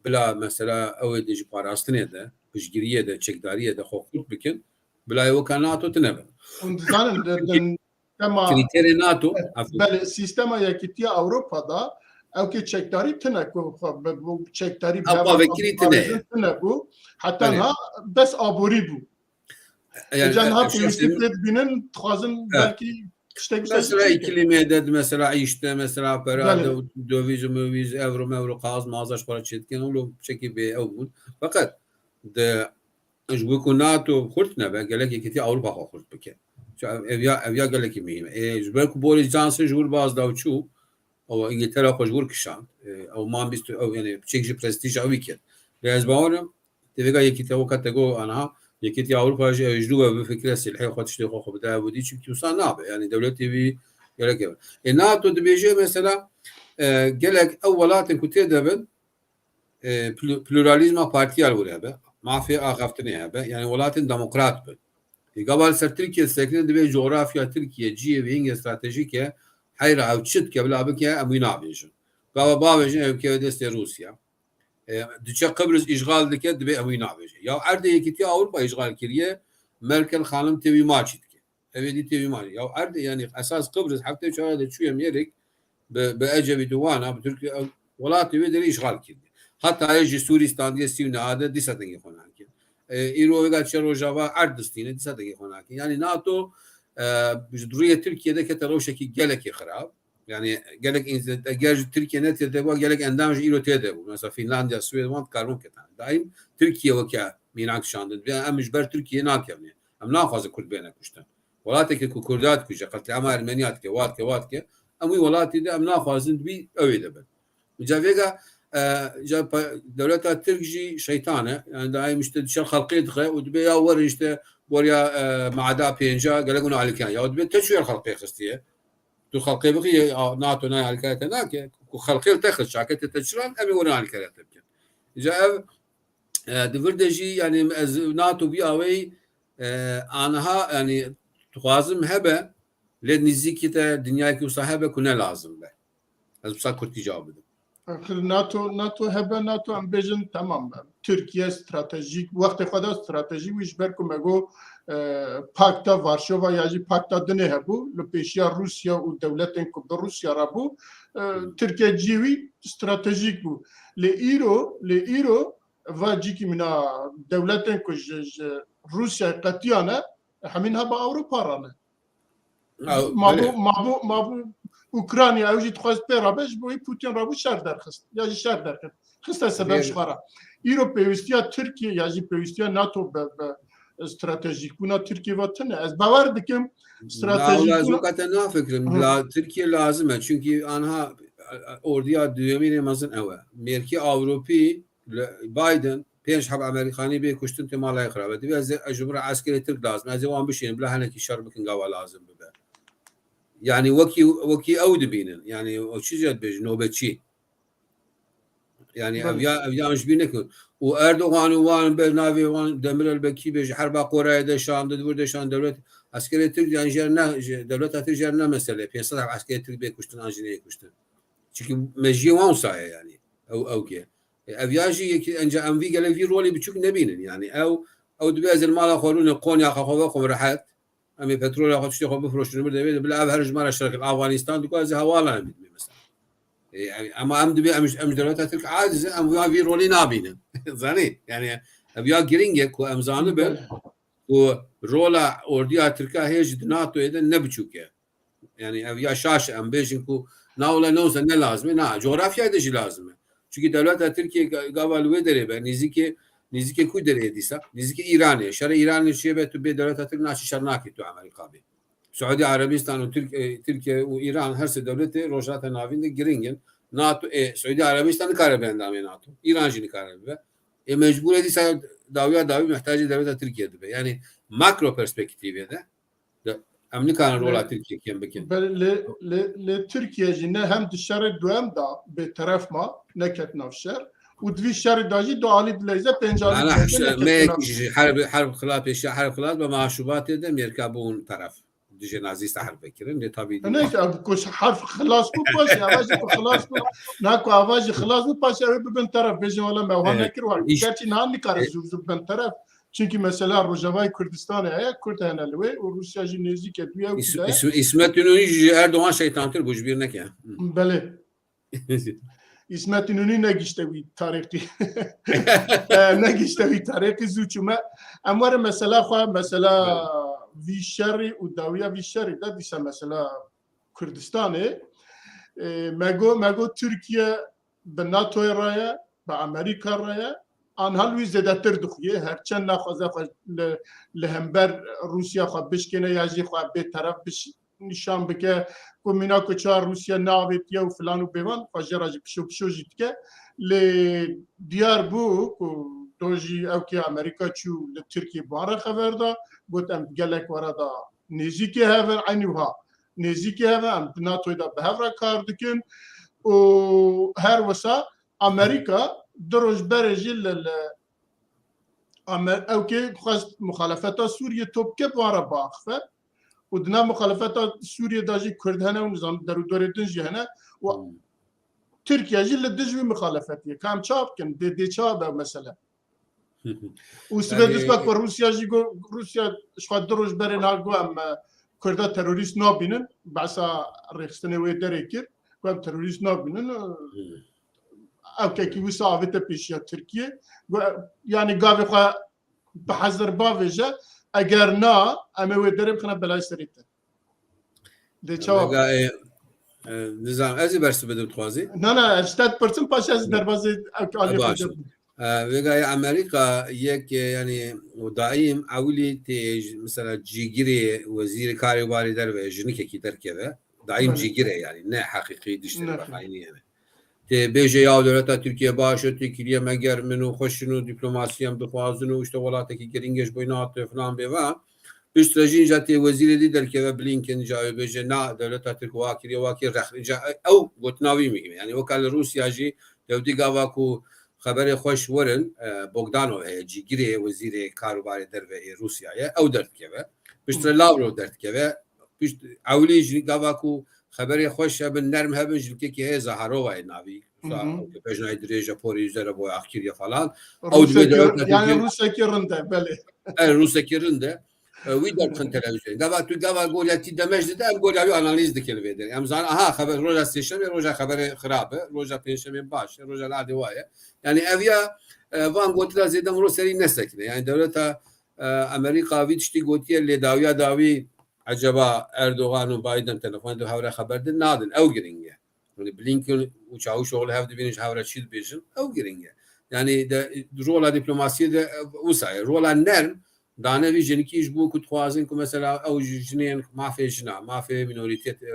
bila mesela ew ê di ji parastinê de, piştgiriyê de, çekdariyê de xwe xurt bikin, bila ê weka NATO tine bin. Hûn dizanin, di, di, Tema Krîterê NATO, afû. Belê, sîstema Yekîtiya Ewropa da ew kê çekdarî tine ku xwe bi, bi çekdarî bi Apa heval vekirî tine. Tine bû. Heta Belê. Niha bes aborî bû. Yani, Ca niha e, pêwîstî şaştî- pê dibînin, dixwazin Evet. belkî tiştek wisa Mesela çêkin. Îklîmê de, mesela îşte, mesela pera Belê. de, döviz, möviz, euro, mevro, qaz, maza ji xwe re çêdikin, ew lo çekî bê ew bûn. Feqet de Ji bo ku NATO xurt nebe, gelek Yekîtiya Ewropa xwe xurt bike. Çi ev, ev ya, ev ya gelekî muhîm e. Ê, ji ber ku Boris Johnson ji wir baz da û çû, ew Îngiltere xwe ji wir kişand. Ê, ew man bîst, ew, yani, piçek ji prestîja wî ket. Lê ez bawer im, tê vêga Yekîtiya weka te got aniha, Yekîtiya Ewropa jî ew ji nû ve bifikire, silhê xwe, tiştê xwe xwe bide ew dî, çimkî wisa nabe. Yani, dewletê wî gelek ev. Ê, NATO dibêje, mesela, e, gelek ew welatên ku tê de bin, e, plu-, pluralîzma partiya li wir hebe, mafê axaftinê hebe, yani welatên demokrat bin. E, gava li ser Tirkiye disekine, divê cografya Tirkiye cihê wî hingê stratejîk e, heyra ew çi dike bila bike, em wî nabêjin. Gava bavêjin ew bikeve destê Rûsya. E, diçe Qibris îşxal dike, divê em wî nabêjin. Ya erdê Yekîtiya Ewropa îşxal kiriye, Merkel xanim tê wî maçî dike. Ev ê dî tê wî malê. Ya erdê, yani esas Qibris heftê çar de çûye mêrik bi, bi Ecevît û wana, bi Tirkiye, ew welatê wê derê îşxal kiriye. Heta yê ji Sûrî standiye sî û neh de dîsa dengê xwe nake. E, îro vêga çe Rojava erd distîne, dîsa dengê xwe nake. Yani NATO, e, ji rûyê Tirkiye de kete rewşekî gelekî xirab. Yani gelek înz-, eger ji Tirkiye ne tê de bû, gelek endam ji îro tê de bû. Mesela Finlandiya, Swêd, wan dikaribûn ketan. Daîm Tirkiye weke mînak şandin. Vê em ji ber Tirkiye nakevin. Em naxwazin Kurd bêne kuştin. Welatekî ku Kurda dikuje, qetlîama Ermeniya dike, wa dike, wa dike. Em wî welatî de em naxwazin dibî ew ê de bin. Ca vêga, e, ca pa-, dewleta Tirk jî şeytan e. Yani daîm işte dişer xelqê dixe û dibê ya werin işte boriya, e, mada pênca gelek hûn alîkan. Ya dibê te çûyer xelqê xistiye. Tu xelqê bixî, ya NATO nayê alîkariya te nake. Ku xelqê li te xist, çaketê te çiran, em ê werin alîkariya te bikin. Ca ev E, di vir de jî, yani ez NATO vî aweyî, e, aniha, yani dixwazim hebe, Lê nîzîkî te dinyayekî wisa hebe ku ne lazim be. Ez wisa kurtî cewab bidim. Axir NATO, NATO hebe, NATO em bêjin, tamam be. Tirkiye stratejîk, wextê xwe de stratejîk wî ji ber ku me got, e, Pakta Varşova ya jî Pakta Dinê hebû, li pêşiya Rûsya û dewletên ku bi Rûsya re bû, e, Tirkiye cî wî stratejîk bû. Lê îro, lê îro va cîkî mîna dewletên ku ji, ji Rûsyayê qetiyane, hemîn heba Ewropa re ne. Mabû, mabû, mabû Ukrayna, ew jî dixwest pê rabe, ji bo wî Putin rabû şer derxist. Ya jî şer derxist. Xiste sebeb ji xwe re. Îro pêwîstiya Tirkiye ya jî pêwîstiya NATO be, be stratejîkbûna Tirkiye ve tune. Ez bawer dikim stratejîkbûna... Wela ez te nafikirim. La, Tirkiye lazim e. Çünkü anha, e, e, ordiya duyemînê mezin ew e. Mêrkî Ewropî Biden pênc heb Amerîkanî bê kuştin tê mala xirabe. Divê ez, ez ji min re eskerê Tirk lazim. Ez ê wan bişînim. Bila hinekî şer bikin gava lazim bibe. Yani wekî, wekî ew dibînin. Yani o çi ziyad bêjin, nobetçî. Yani ev ya, ev ya ji bîr nekin. Û Erdogan û wan ber navê wan Demirel be kî bêje herba Koreya de şan, di vir de şan dewlet. Eskerê Tirk yani jer ne, dewleta Tirk jer ne mesele. Pênc sed heb eskerê Tirk bê kuştin an jî neyê kuştin. Çünkü mejiyê wan wisa ye yani. Ew, ew ke. E, ev ya jî yekî enca em vî gelek vî rolê biçûk nebînin. Yani ew, ew dibe ez li mala xwe rûne Konya xwe xwe veqim rehet. Em ê petrola xwe tiştê xwe bifroşin, bir devê de bila ev her ji me re şer kin. Afganistan dikwa ez ê hevala em bidime mesela. E, em, ama em dibe em, em ji dewleta Tirk aciz in, em ya vî rolê nabînin. Zanî? Yani ev ya giring e ku em zanibin ku rola ordiya Tirka hê jî di NATOyê de ne biçûk e. Yani ev ya şaş e, em bêjin ku na wele ne wisa ne lazim e, na coğrafyayê de jî lazim e. Çünkü dewleta Tirkiye ga-, gava li wê derê be, nêzîkê, nêzîkê ku derê dîsa? Nêzîkê Îranê. Şerê Îranê çê be, tu bê dewleta Tirk naçî şer nakî tu Amerîka bê. Suudi Arabistan û Tirk-, e, Tirkiye û Îran her sê dewletê Rojhilata Navîn de giring in. NATO, e, Suudi Arabistan nikare be endamê NATO. Îran jî nikare bibe. E, mecbûr e dîsa dawiya dawî mihtacê dewleta Tirkiye dibe. Yani makro perspektîfê de, de em nikarin rola Tirkiye kêm bikin. Belê, lê, lê, lê Tirkiye jî ne hem di şerê duhem de bêteref ma, neket nav şer û di vî şerê de jî du alî dileyze, pênc alî dileyze, neket nav. Me ji herb, herb xilas, pêşiya herb xilas be, ma Şubatê de Mêrka bûn teref. Dijê nazîst herb vekirin, lê tabî ne, ev ku herb xilas bû paşê, ava jî ku xilas bû, na ku ava jî xilas bû paşê, ew ê bibin teref, bêjin wela me wan nekir, wan. Gerçî niha nikare zû zû bibin teref. Çünkü mesela Rojavayê Kurdistanê heye, Kurd hene li wê û Rûsya jî nêzîk e, duya Îs-, Îs-, Îsmet Înonî ji Erdogan şeytantir bû, ji bîr neke. Belê. Îsmet Înonî negişte wî tarîqî. E, negişte wî tarîqî zû çûme. Em were mesela xwe, mesela vî şerî û dawiya vî şerî de dîsa mesela Kurdistanê. E, me got, me got Tirkiye bi NATOyê re ye, bi Amerîka re ye, anha li wî zêdetir dixuye. Her çend naxwaze xwe li, li hember Rûsya xwe bişkêne ya jî xwe bêteref biş-, nîşan bike ku mîna ku çawa Rûsya neavêtiye û filan û bêvan, xwe jê re jî pişo pişo jî dike. Lê diyar bû ku do jî ew kê Amerîka çû li Tirkiyê bi wan re xeber da, got, em gelek were da nêzîkê hev in, eynî wiha nêzîkê hev in, em di NATOyê de bi hev re kar dikin û her wisa Amerîka du roj berê jî li, li Amer-, ew kê xwest muxalefeta Sûriyê top bike, bi wan re biaxife û di nav muxalefeta Sûriyê de jî Kurd hene û nizam derûdorê din jî hene û Hmm. Tirkiye jî li dij wî muxalefetî ye. Ka em çawa bikin? Dê, dê çawa be ew mesele? Û sibê Yani dîsa ku Rûsya jî got, Rûsya ji xwe du roj berê niha got, em, e, Kurda terorîst nabînin. Behsa rêxistinê wê derê kir. Got, em terorîst nabînin. Hmm. Ew kekî wisa avête pêşiya Tirkiye. Got, yani gavê xwe bi hezir bavêje, eger na, em ê wê derê bixine belayê serê te. Dê çawa? Vega, e, e, nizam, ez ê bersiv bidim dixwazî. Na, na, ez ji te dipirsim, paşê ez derbazê ew alî xwe. E, vega ye Amerîka yek, e, yani, o daîm ewilî tê, mesela, cîgirê wezîrê karê barê derve, jinikekî derkeve. Daîm Belê. Cîgirê yani, ne heqîqî diştê Ne. Bexayînî yani. Tê bêje ya dewleta Tirkiye baş e, têkiliye me germ in û xweş in û dîplomasî em dixwazin û işte welatekî girîng e ji bo NATO filan bê va. Piştre jî înca tê wezîrê dî derkeve Blinken, înca wê bêje na dewleta Tirk wa kiriye, wa kiriye, rex-, înca ew gotina wî muhîm e. Yani weka li Rûsya jî dewdî gava ku xeberê xweş werin, e, Bogdanov heye, cîgirê wezîrê kar û barê derve ê Rûsyayê, ew derdikeve. Piştre Lavrov derdikeve. ewlî ji gava ku xeberê xweş hebin, nerm hebin, jinkekî heye Zaharova yê navî. Hı hı. Pejnayî dirêje porê yüzere boy axkiriye falan. Ew Rûsekî, yani Rûsekî rind e, belê. Er Rûsekî rind e. E, wî derxin televîzyonê. Gava tu gava golya tî demej dide, em golya wî analîz dikin vê derê. Em zan, aha, xeber roja sêşemê, roja xeberê xirab e, roja pêncşemê baş e, roja ladê wa ye. Yani ev ya, e, van gotina zêde miro serî nesekine. Yani dewleta, e, Amerîka vî tiştî gotiye lê dawiya dawî eceba Erdogan û Biden telefon de hevre xeber din nadin. Ew giring e. Yani Blinken û Çavuşoğlu hev dibînin ji hevre çi dibêjin, ew giring e. Yani de, rola diplomasiyê de, e, wisa ye. Rola nerm, dane vî jinikî ji bo ku dixwazin ku mesela ew ji jinên mafê jina, mafê mînorîtêt, e,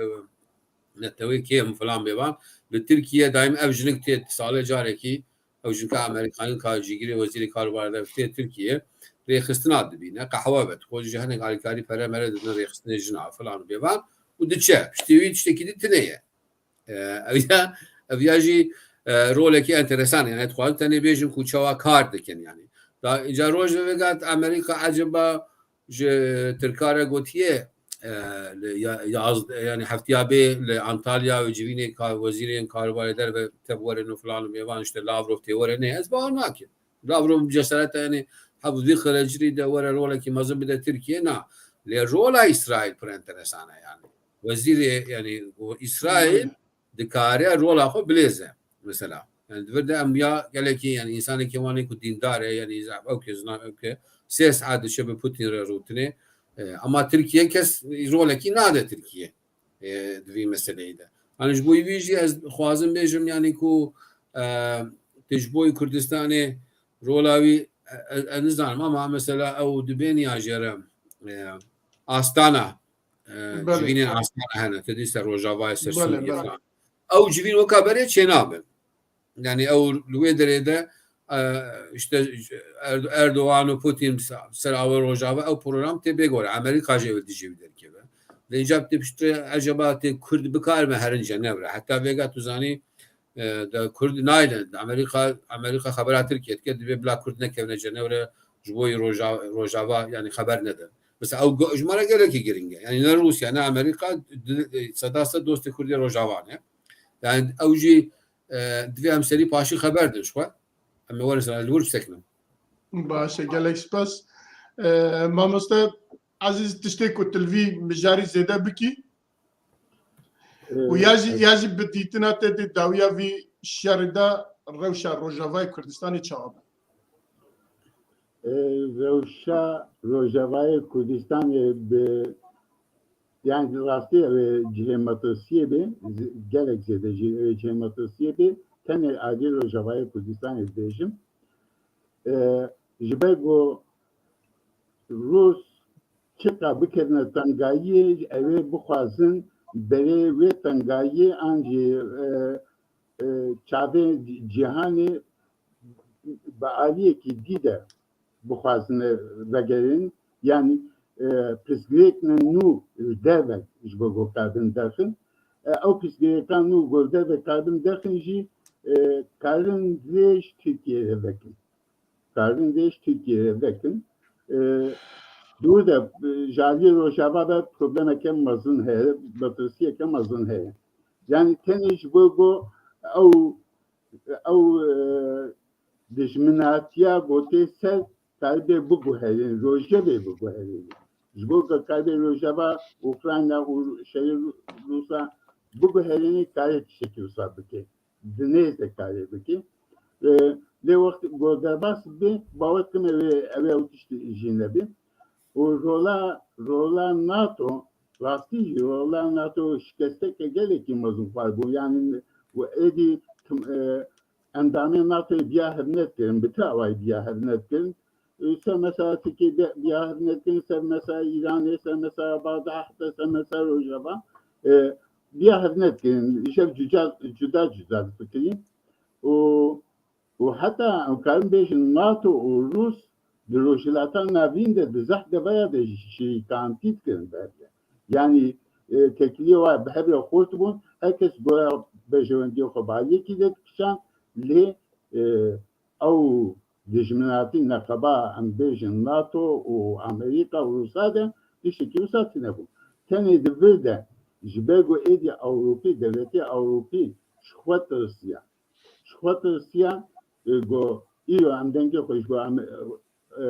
netewê kêm filan bêvan, li Tirkiye daîm ev jinik tê salê carekî, ew jinka Amerîkanî ka cîgirê wezîrê karûbarê de tê Tirkiye, rêxistina dibîne, qehwe be, xwe ji hinek alîkarî pere mere didin rêxistinê jina filan bêvan û diçe. Piştî wî tiştekî din tune ye. E, ev ya, ev ya jî, e, rolekî enteresan e. Yani dixwazim tenê bêjim ku çawa kar dikin yani. Da îca roj ve vegat Amerîka eceba ji Tirka re gotiye, e, li ya, yaz, yani heftiya bê li Antalya û civînê ka, wezîrên karûbarê derve tevwerin û filan û mêvan işte Lavrov tê were ne. Ez bawer nakim. Lavrov bi cesareta yani hev vî xerecirî de were rolekî mezin bide Tirkiye na. Lê rola Îsraîl pir enteresan e yani. Wezîrê yani o Îsraîl dikare rola xwe bilêze mesela. Yani di vir de em ya gelekî yani însanekî wan ê ku dîndar e yani zaf ew ke zina ew ke sê saet diçe bi Putin re rûtinê. E, ama Tirkiye kes rolekî nade Tirkiye, e, di vî meseleyê de. Hani ji bo wî jî ez dixwazim bêjim yani ku, e, tu ji bo Kurdistanê rola wî, e, e, ez nizanim ama mesela ew dibên ya jê re, e, Astana, e, Belê. Civînên Astana hene, tu dîse Rojavayê ser Belê, Sûriyê belê. Falan. Ew civîn weka berê çênabin. Yani ew li wê derê de, e, işte Erdo-, Erdogan û Putin ser ava Rojava ew program tê bê gore. Amerîka jê wê dijî wî derkeve. Lê îca tê piştre eceba tê Kurd bikarime herin Cenevre. Heta vêga tu zanî, e, de Kurd nayne. Amerîka, Amerîka xebera Tirkiye dike, divê bila Kurd nekevine Cenevre ji bo Roja-, Rojava yani xeber nedin. Mesela ew go-, ji me re gelekî giring e. Yani ne Rûsya ne Amerîka di-, e, seda sed dostê Kurdê Rojava ne. Yani ew jî, e, divê em serî paşî xeber din ji xwe. Em ê werin ser li wir bisekinin. Baş e, gelek spas. E, mamoste Ezîz, tiştê ku tu li vî mijarî zêde bikî? Û ya jî, ya jî bi dîtina te dê dawiya vî şerê de rewşa Rojavayê Kurdistanê çawa be? E, rewşa Rojavayê Kurdistanê bi, yani rastî ev ê cihê metirsiyê be, z-, gelek zêde jî ev ê cihê metirsiyê be, tenê adî Rojavayê Kurdistanê dibêjim. E, ji ber ku Rûs çiqa bikevine tengayiyê, ew ê bixwazin berê wê tengayiyê an jî, e, e, çavê cîhanê bi aliyekî dî de bixwazine vegerin. Yanî, e, pirsgirêkine nû li derve ji bo ku karibin derxin. E, ew pirsgirêkan nû ku li derve karibin derxin jî, e, karin rê ji Tirkiyeyê re vekin. Karin rê ji Tirkiyeyê re vekin. E, dûr de, e, ji aliyê Rojava ve problemeke mezin heye, metirsiyeke mezin heye. Yanî tenê ji bo ku ew, ew, e, dijminatiya gotê ser karibê biguherîn, rojevê biguherîn. Ji bo ku karibê rojeva Ukrayna û şerê Rû-, Rûsa biguherînê karê tiştekî wisa bike. Di nêz de karê bike. E, lê wext ku derbas be, bawer kim ew ê, ew ê ew tişt jî nebe. Û rola, rola NATO, rastî jî rola NATO şikesteke gelekî mezin xwar bû. Yanî û êdî tim-, e, endamên NATOyê biya hev nedikirin, bi ti awayî biya hev nedikirin. E, ser mesela Tirkiyê bi-, biya hev nedikirin, ser mesela Îranê, ser mesela Bagdad, heta ser mesela Rojava, e, biya hev nedikirin. Îşev cuda, cuda cuda difikirîn. Û, û heta em karin bêjin NATO û Rûs di Rojhilata Navîn de di zehf devaya de jî şirîkantî dikirin bi hev re. Yanî, e, têkiliyê wa bi hev re xurt bûn, her kes goya berjewendiyê xwe bi aliyekî de dikişand, lê, e, ew dijminatî neqeba, em bêjin NATO û Amerîka û Rûsa de tiştekî wisa tune bû. tenê di vir de ji ber ku êdî Ewropî, dewletê Ewropî ji xwe tirsiya. Ji xwe tirsiya, e, ku îro em dengê xwe ji bo em, e, e,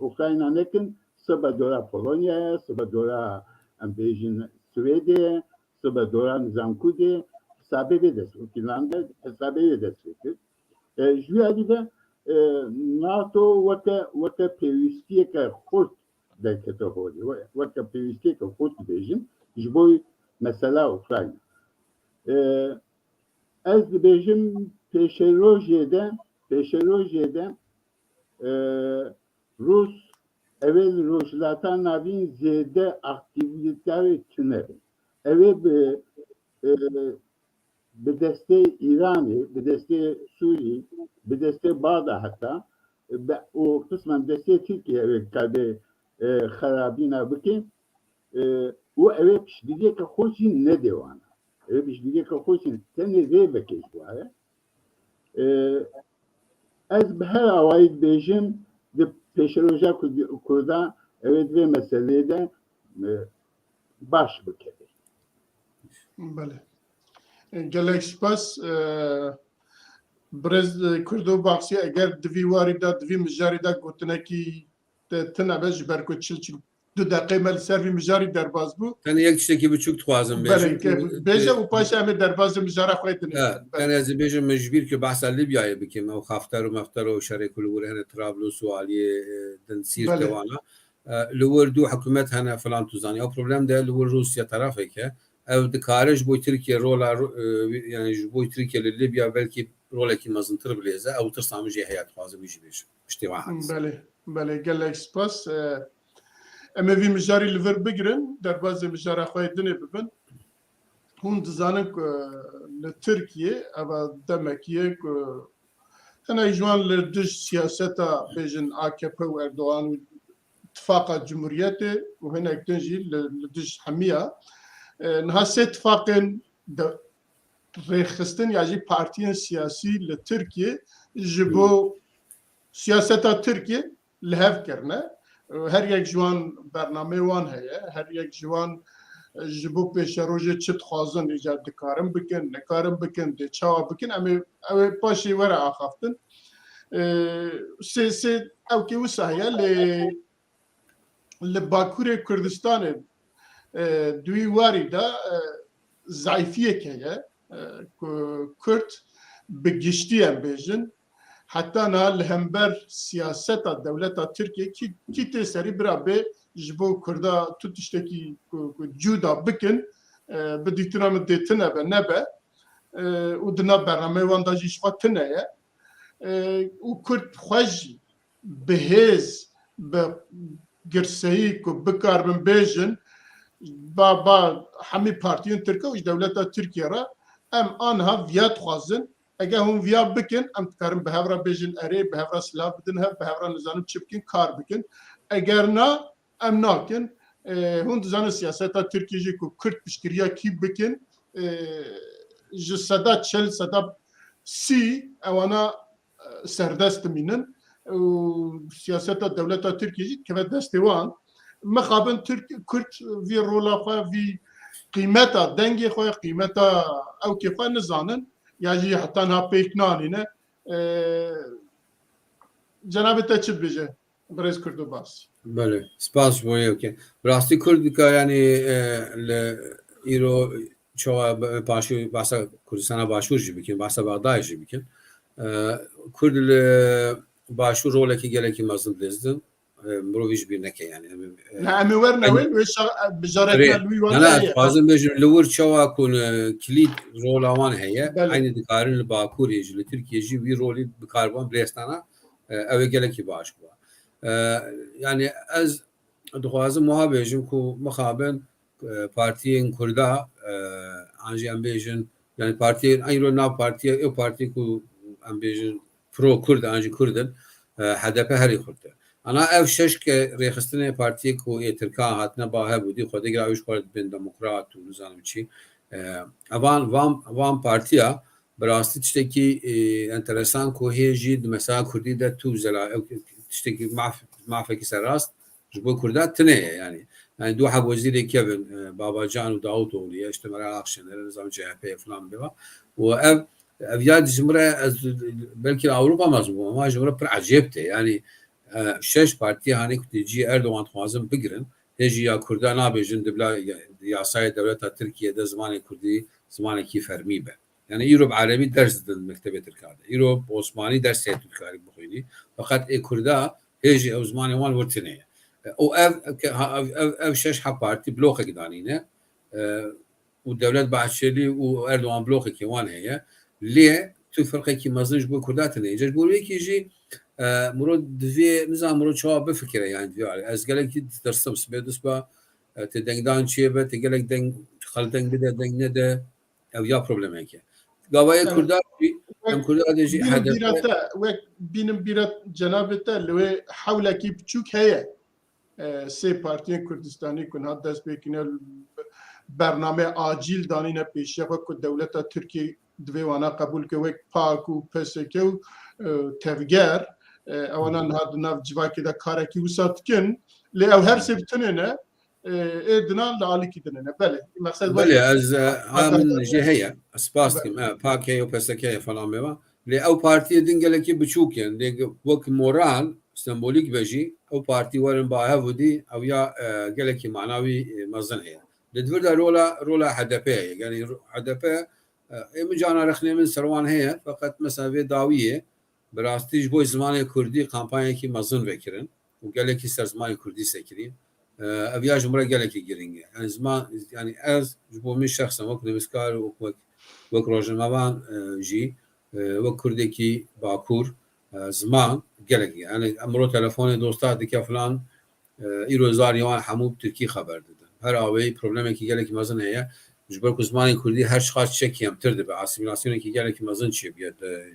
Ukrayna nekin, sibe dora Polonyayê, sibe dora, em bêjin, Swêdê, sibe dora nizam ku dê, hesabê vê dest, Finlanda hesabê vê dest pê kir. E, ji wî alî ve, e, NATO weke, weke pêwîstiyeke xurt derkete holê. We-, weke pêwîstiyeke xurt dibêjim, ji bo mesela Ukrayna. E, ez dibêjim pêşerojê de, pêşerojê de, e, Rûs, ew ê li Rojhilata Navîn zêde aktîvîteyê tune be. Ew ê bi, e, bi destê Îranê, bi destê Sûrî, bi destê Bada heta, e, be, û qismen bi destê Tirkiyê ew ê kadê, e, xerabîna bike, e, û ew ê piştgiriyeke xwe jî nedê wana. Ew ê piştgiriyeke xwe jî tenê vê vekê ji wa ye. E, ez bi her awayî dibêjim, di pêşeroja Kurd-, Kurda ew ê di vê meseleyê de, e, baş bikeve. Belê. E, gelek spas. E, birêz, e, Kurdo Baxsî, eger di vî warî de, di vî mijarî de gotinekî te tune be, ji ber ku çil çil du deqê me li ser vî mijarî derbas bû. Tenê yek tiştekî biçûk dixwazim bêjim. Belê, ke-, bêje û paşê em ê derbazê mijara xwe dinê. Evet, tenê ez ê bêjim, min ji bîr kir behsa Libyayê bikim, ew Xafter û Mefter û şerê ku li wir hene Trablus û aliyê, e, din Sîrte wana. E, li wir du hikûmet hene filan tu zanî. Ew problem de li wir Rûsya terefek e. Ew dikare ji bo Tirkiye rola Rû-, e, yani ji bo Tirkiye li Libya belkî rolekî mezintir bilêze. Ew tirsa min jê heye, dixwazim wî jî bêjim. Piştî wan hadise. Belê, belê, gelek spas. E, em ê vî mijarî li vir bigirin, derbazê mijara xwe yê dinê bibin. Hûn dizanin ku, e, li Tirkiye eva demekî ye ku hinek ji wan li dij siyaseta, bêjin, A K P û Erdogan û tifaqa Cumhuriyetê û hinek din jî li, li dij hemiya. E, niha sê tifaqên de, rêxistin ya jî partiyên siyasî li Tirkiye ji bo siyaseta Tirkiye li hev kirine. Her yek ji wan bernameyê wan heye, her yek ji wan ji bo pêşerojê çi dixwazin, îcar dikarin bikin, nikarin bikin, dê çawa bikin, em ê, ew ê paşê were axaftin. Sê, sê ewkê wisa heye, lê li Bakurê Kurdistanê, e, di wî warî de, e, zayfiyek heye, e, ku Kurd bi giştî em bêjin, heta niha li hember siyaseta dewleta Tirkiye kî, kî tê serî bira bê ji bo Kurda tu tiştekî ku, ku cuda bikin, e, bi dîtina min dê tine be, nebe, e, û di nav bernameyê wan de jî ji xwe tine ye. E, û Kurd xwe jî bi hêz, bi girseyî ku bikaribin bêjin, ba, ba hemî partiyên Tirke û ji dewleta Tirkiye re em aniha viya dixwazin. Eger hûn viya bikin, em dikarin bi hev re bêjin erê, bi hev re silav bidin hev, bi hev re nizanim çi bikin, kar bikin. Eger na, em nakin. E, hûn dizanin siyaseta Tirkiye jî ku Kurd piştgiriya kî bikin, e, ji seda çil, seda sî ewana, e, serdest dimînin û siyaseta dewleta Tirkiye jî dikeve destê wan. Mixabin Tirk, Kurd vî rola xwe, vî qîmeta dengê xwe, qîmeta ewkê xwe nizanin, ya jî heta niha pêk nanîne. E, cenabê te çi dibêje? Birêz Kurdo Bas. Belê, spas ji bo yê wekê. Bi rastî Kurd dika, yanî, e, li îro çawa be-, paşû, behsa Kurdistana Başûr jî bikin, behsa Bexdayê jî bikin. E, Kurd li Başûr rolekî gelekî mezin dilêzin. E, mirovî ji bîr neke, yanî. Em, e, Ne, em ê werne wê, wê şa-, e, bijarek Erê, me li wî wan ne, ne, heye. Dixwazim bêjim, li wir çawa ku, e, kilît rola wan heye, Belê. Eynî dikarin li Bakurê jî, li Tirkiye jî wî rolî bi kar wan bilêstana. E, ew ê gelekî baş bû. E, yanî ez dixwazim wiha bêjim ku mixabin, e, partiyên Kurda, e, an jî em bêjin, yanî partiyên, eyro nav partiye, ew partiyê ku em bêjin pro Kurd, an jî Kurd in, e, H D P herî xurt e. Ana ev şeş ke rêxistinê partiyê ku ê Tirkan hatine ba hev û dî xwe digira, ew ji xwe dibên demokrat û nizanim çi. E, evan, van, van partiya, bi rastî tiştekî, e, enteresan ku hê jî di mesela Kurdî de tu zela, ew tiştekî maf-, mafekî serrast ji bo Kurda tune ye, yanî. Yani du heb wezîrê kevin, e, Babacan û Davutoğlu ye, işte Meral Akşener, nizam C H P falan bê. Û ev, ev ya ji min re ez belkî Ewropa mezin bûm, ama ji min re pir ecêb tê. Yani, e, şeş partî hanê ku tê cî Erdogan dixwazin bigirin, hê jî ya Kurda nabêjin di bila ya-, yasayê dewleta Tirkiye de zimanê Kurdî zimanekî fermî be. Yani îro bi erebî ders didin mektebê Tirkan de. Îro bi osmanî ders heye tu dikarî bixwînî. Feqet ê Kurda hê jî ew zimanê wan wir tune ye. E, û ev, ev, ha, ev, ev, ev şeş heb partî bloqek danîne. E, û Devlet Bahçeli û Erdogan bloqekî wan heye. Lê tu firqekî mezin ji bo Kurda tune ye. Ji bo wê yekî jî, e, miro divê, nizam miro çawa bifikire yani divê. Ez gelekî ditirsim, sibê dusba, e, tê dengdan çêbe, tê gelek deng, xel deng bide, deng nede. Ew ya problemeke. Gava yê Kurda jî, em Kurda de jî bînim H D P bîra te, wek bînim bîra cenabê te, li wê hewlekî biçûk heye. E, sê partiyên Kurdistanî ku niha dest pê kine bername acîl danîne pêşiya xwe ku dewleta Tirkiyê divê wana qebûl ke wek PAK û P S K û, e, Tevger, e, ewana niha di nav civakê de karekî wisa dikin. Lê ew her sê bi tinê ne, e, ê dinan li alîkî dinê ne. Belê, meqsed Belê, ez, e, a min jê heye. Ez spas dikim. E, PAK heye û P S K heye falan bêva. Lê ew partiyê din gelekî biçûk in. Lê wek moral, sembolîk be jî, ew partî werin ba hev û dî, ew ya, e, gelekî manawî, e, mezin heye. Li di vir de rola, rola H D P heye. Yani H D P, e, ê min cana rexnê min ser wan heye, feqet mesela vê dawiyê, bi rastî ji bo zimanê Kurdî kampanyekî mezin vekirin û gelekî ser zimanê Kurdî sekirî. E, ev ya ji min re gelekî girîng e. Yani ziman, yani ez ji bo min şexsen wek nivîskar û wek, wek rojnamevan, e, jî, e, wek Kurdekî Bakur, e, ziman gelekî. Yani em miro telefonê dosta dike filan, e, îro zariyê wan hemû bi tirkî xeber didin. Her awayî problemekî gelekî mezin heye. Ji ber ku zimanê Kurdî her çiqas çe kêmtir dibe, asîmîlasyonekî gelekî mezin çêbûye. De,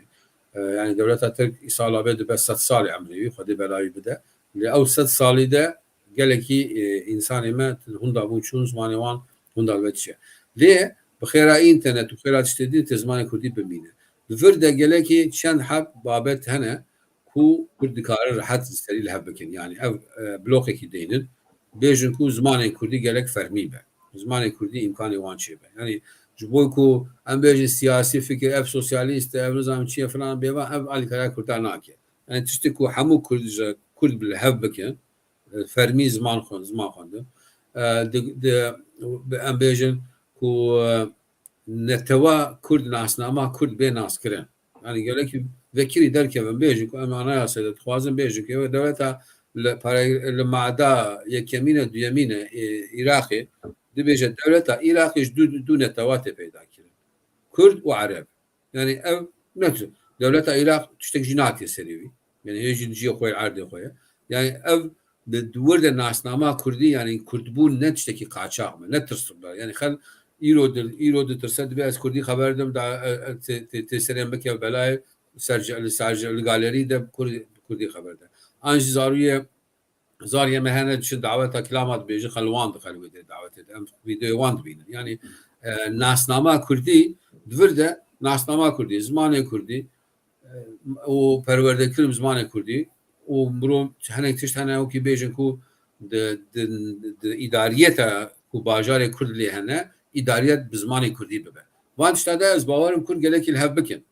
e, yani dewleta Tirk îsala bê dibe sed salê emrê wî, Xwedê bela wî bide. Li ew sed salî de gelekî, e, însanê me hûnda bûn çûn, zimanê wan hûnda li vê dişe. Lê bi xêra înternet û xêra tiştê din tê zimanê Kurdî bimîne. Li vir de gelekî çend heb babet hene ku Kurd dikare rehet li serî li hev bikin. Yani ev, e, bloqekî deynin, bêjin ku zimanê Kurdî gelek fermî be. Zimanê Kurdî îmkanê wan çêbe. Yani ji bo ku em bêjin siyasî fikir, ev sosyalîst e, ev nizam çi ye filan bêvan, ev alîkariya Kurdan nake. Yani tiştê ku hemû Kurd ji Kurd bi li hev bikin, e, fermî ziman xwend, ziman xwendin. E, di, di, em bêjin ku, e, netewa Kurd nasnama Kurd bê naskirin. Yani gelekî vekirî derkevin bêjin ku em anayasê de dixwazin bêjin ku ew dewleta li pare-, li mada yekemîn e, duyemîn e, e, Iraqê, dibêje dewleta Iraqê ji du, du netewa tê peyda kirin. Kurd û Ereb. Yani ev ne tu-, dewleta Iraq tiştek jî nake serê wî. Yani hê jî dijî xwe erdê xwe ye. Yani ev di, di wir de nasnama Kurdî, yani Kurdbûn ne tiştekî qaçax me, ne tirsik be. Yani xel îro di, îro ditirse dibe ez Kurdî xeber dim, da, e, e, tê, tê, tê serê bike belayê, ser, li ser, li galerî de Kurd, Kurdî xeber de. An jî zarûyê zariyê me hene diçin daweta kilama dibêjin, xwe li wan dixe li wê dê dawetê de. Em vîdeoyê wan dibînin. Yani, e, nasnama Kurdî, di vir de nasnama Kurdî, zimanê Kurdî, e, û perwerdekirin bi zimanê Kurdî û mirov hinek tişt hene wekî bêjin ku di, di, di îdariyeta ku bajarê Kurd lê hene, îdariyet bi zimanê Kurdî bibe. Van tişta de ez bawerim Kurd gelekî li hev bikin.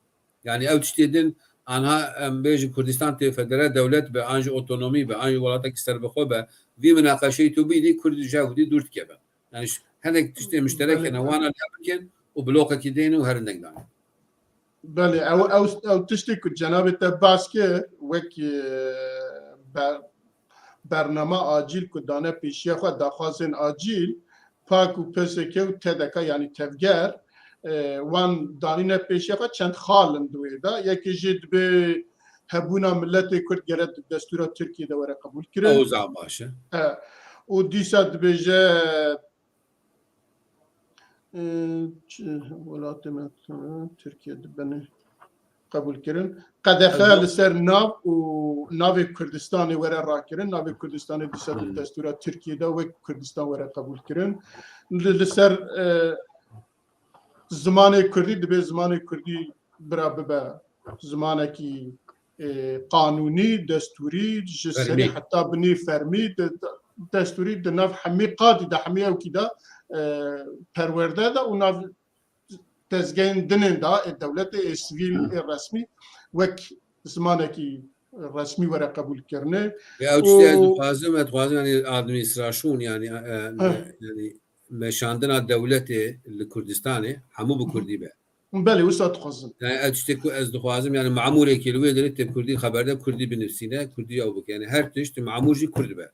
Yani ew tiştê din, anha em bêjin Kurdistan tê federe dewlet be, an jî otonomî be, an jî welatekî serbixwe be, vî minaqeşeyî tu bînî, Kurd ji hev dî dûr dikeve. Yani ş-, hinek tiştê mişterek hene, wana lê bikin û bloqekî deynin û herin deng danîn. Belê, ew, ew, ew tiştê ku cenabê te bas kir, wek, e, be-, bernama acîl ku dane pêşiya xwe, daxwazên acîl, PAK û P S K û T D K, yanî tevger, e, wan danîne pêşiya xwe çend xal in di wê de. Yekê jê dibê hebûna miletê Kurd gere di destûra Tirkiyê de were qebûl kirin. Ew zaf baş e. E, û dîsa dibêje, e, çi, welatê me, Tirkiye dibene qebûl kirin. Qedexe li ser nav û navê Kurdistanê were rakirin. Navê Kurdistanê dîsa di destûra Tirkiyê de wek Kurdistan were qebûl kirin. Li, li ser, e, zimanê Kurdî dibê zimanê Kurdî bira bibe zimanekî, e, qanûnî, destûrî, ji serî heta binî fermî, di, di, destûrî di nav hemî qadî de, hemî ewkî de, e, perwerde de û nav dezgehên dinên de, ê dewletê, ê sivîl, ê resmî, wek zimanekî resmî were qebûlkirinê. Ya, ew tiştê ez Û dixwazim, ez dixwazim, yani, administrasyonê, yani, e, Heh. yani, meşandina dewletê li Kurdistanê hemû bi Hı hı. Kurdî be. Belê, wisa dixwazim. Yani, ev tiştê ku ez dixwazim, yani, memûrekî li wê derê tê Kurdî xeber de, Kurdî binivîsîne, Kurdî ew bike. Yani, her tişt memûr jî Kurd be.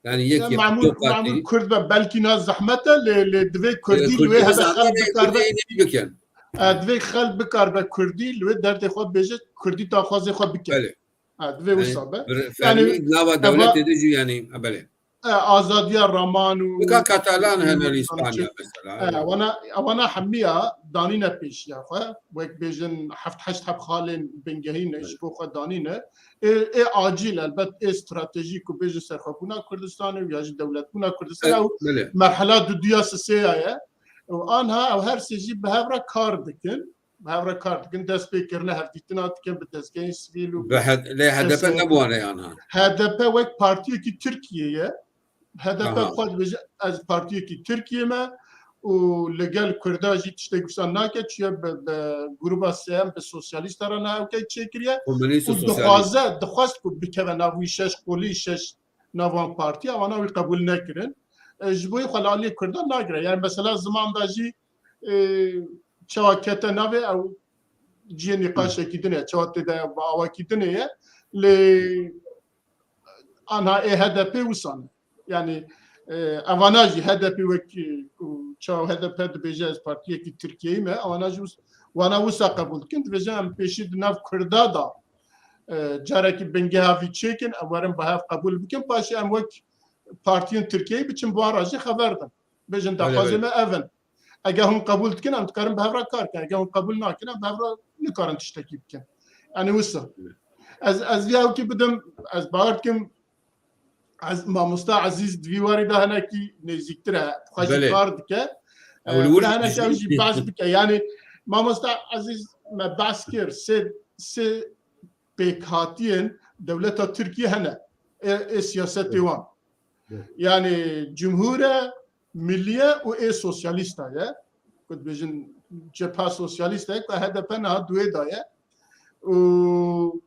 Yani, Ya, yekî memûr, heta qatî memûr Kurd be, belkî na zehmet e, lê, lê divê Kurdî li wê Kurdî hebe bizanî xelk lê bikarbe. Kurdî nî bikin. E, divê xelk bikarbe Kurdî, li wê derdê xwe bêje, Kurdî daxwazê xwe bike. Belê. E, divê Yani, wisa be. bir Yani, fermî nava eva dewletê de jî, yani, ha, belê. E, azadiya raman û Weka Katalan hene li Îspanya mesela, E, evet. wana, wana hemiya danîne pêşiya xwe. Wek bêjin heft heşt heb xalên bingehî ne, Evet. ji bo xwe danîne. Ê, ê acîl, elbet, ê stratejîk ku bêjin serxwebûna Kurdistanê û ya jî dewletbûna Kurdistanê, E, ew belê. merhela duduya sisêya ye. Û anha ew her sê jî bi hev re kar dikin. Bi hev re kar dikin, dest pê kirine hevdîtina dikin bi dezgehên sivîl û Bi bi H-, lê H D P S D P. nebû ane anha. H D P wek partiyekî Tirkiye ye. H D P Aha. xwe dibêje, ez partiyekî Tirkiye me û li gel Kurda jî tiştek wisa nake, çiye bi, bi gruba S M, bi sosyalîsta re nehewkek çêkiriye Komunîst û û sosyalîst. dixwaze, dixwest ku bikeve nav wî şeş qolî, şeş nav wan partiya, wana wî qebûl nekirin. E, ji bo xwe li aliyê Kurdan nagire. Yani mesela ziman da jî, e, çawa kete navê ew cihê nîqaşekî din e, çawa tê de bi awakî din e ye. Lê anha ê H D P wisa ne. Yani, e, evana jî H D P wek, e, ku çawa H D P dibêje ez partiyekî Tirkiyeyî me, evana jî wis-, wana wisa qebûl dikin, dibêje em pêşî di nav Kurda da, e, carekî bingeha vî çêkin, em werin bi hev qebûl bikin, paşê em wek partiyên Tirkiyeyî biçin bi wan re jî xeber din. Bêjin Belê, daxwazê belê. me ev in. Eger hûn qebûl dikin, em dikarin bi hev re kar bikin. Eger hûn qebûl nakin, em bi hev re nikarin tiştekî bikin. Yani wisa. Evet. Ez, ez vî ewkî bidim, ez bawer dikim, ez, mamosta Ezîz di vî warî de hinekî nêzîktir e. Xwe jî Belê. kar dike. Ew li E, wir vira jî hinek ew jî jî. behs bike. Yani mamosta Ezîz me behs kir, sê, sê pêkhatiyên dewleta Tirkiye hene. Ê, ê siyasetê Evet. wan. Evet. Yani cumhur e, millî ye û ê sosyalîsta ye. Ku dibêjin cepha sosyalîst e, ku H D P niha duê daye. Û,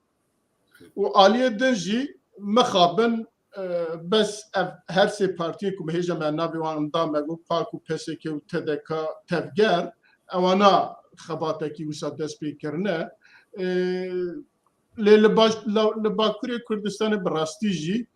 û aliyê din jî mixabin, e, bes ev her sê partiyên ku me hêja me navê wan da me got, PAK û P S K û T D K tevger, ewana xebatekî wisa dest pê kirine. E, Lê li baş-, la-, li Bakurê Kurdistanê bi rastî jî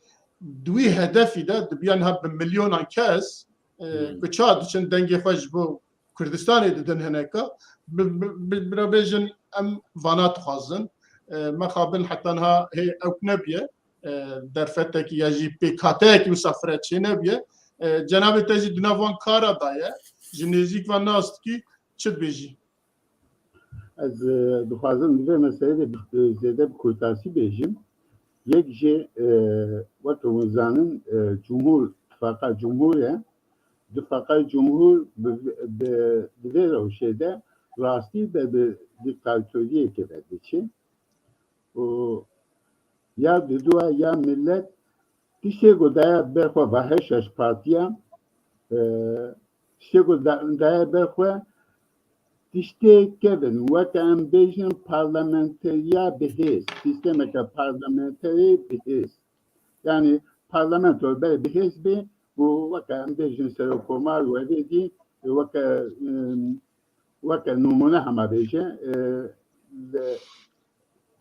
di wî hedefî de dibiya niha bi milyonan kes, e, Hmm. ku çawa diçin dengê xwe ji bo Kurdistanê didin hineka, bi, bi, bi, bira bêjin em vana dixwazin. E, mexabin heta niha hê ewk nebiye, e, derfetekî ya jî pêkhateyekî wisa fire çê nebiye. E, cenabê te jî di nav wan kara daye, ji nêzîk ve nas dikî, çi dibêjî? Ez, e, dixwazim di vê meselê de bi, e, zêde bi kurtasî bêjim. Yek jê, e, weke hûn zanin, e, cumhur, tifaqa cumhur e. Tifaqa cumhur bi, bi, di vê rewşê de rastî be bi dîktatoriyekê ve diçe. Û ya didua ya millet tiştê ku daye ber xwe va her şeş partiya, e, tiştê ku da-, daye ber xwe tiştê kevin, weke em bêjin parlamenteriya bihêz, sîstemeke parlamenterê bihêz. Yani parlamento ber bihêz bê û weke em bêjin serokkomar û evê dî weke, em, weke nimûne hema bêje, e, li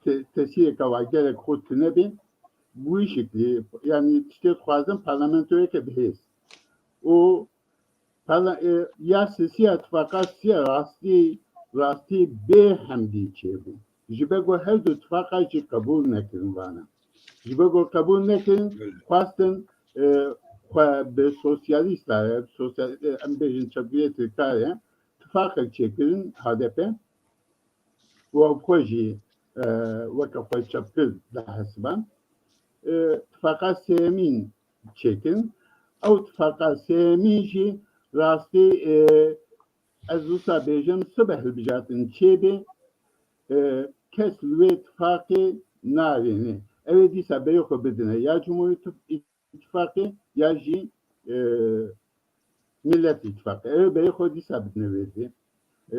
te-, tesîreke wa gelek xurt tune bê. Bi wî şiklî, yani tiştê dixwazin parlamentoyeke bihêz. Û parla-, e, ya sisiya tifaqa sisiya rastî, rastî bê hemdî çêbû. Ji ber ku her du tifaqa jî qebûl nekirin vana. Ji ber ku qebûl nekirin, Evet. xwestin, e, xwe bi sosyalîsta re, sosyal-, e, em bêjin çepgirê tirka re, tifaqek çêkirin H D P. û ew bi xwe jî, e, weke xwe çepgir dihesiban. E, tifaqa sêyemîn çêkin. Ew tifaqa sêyemîn jî rastî, e, ez wisa bêjim, sibe hilbijartin çêbê, e, kes li wê tifaqê narêne. Ew ê dîsa berê xwe bidine ya Cumhuriyet Îtîfaqê ya jî e, Millet Îtîfaqê. Ew berê xwe dîsa bidine vê dê. E,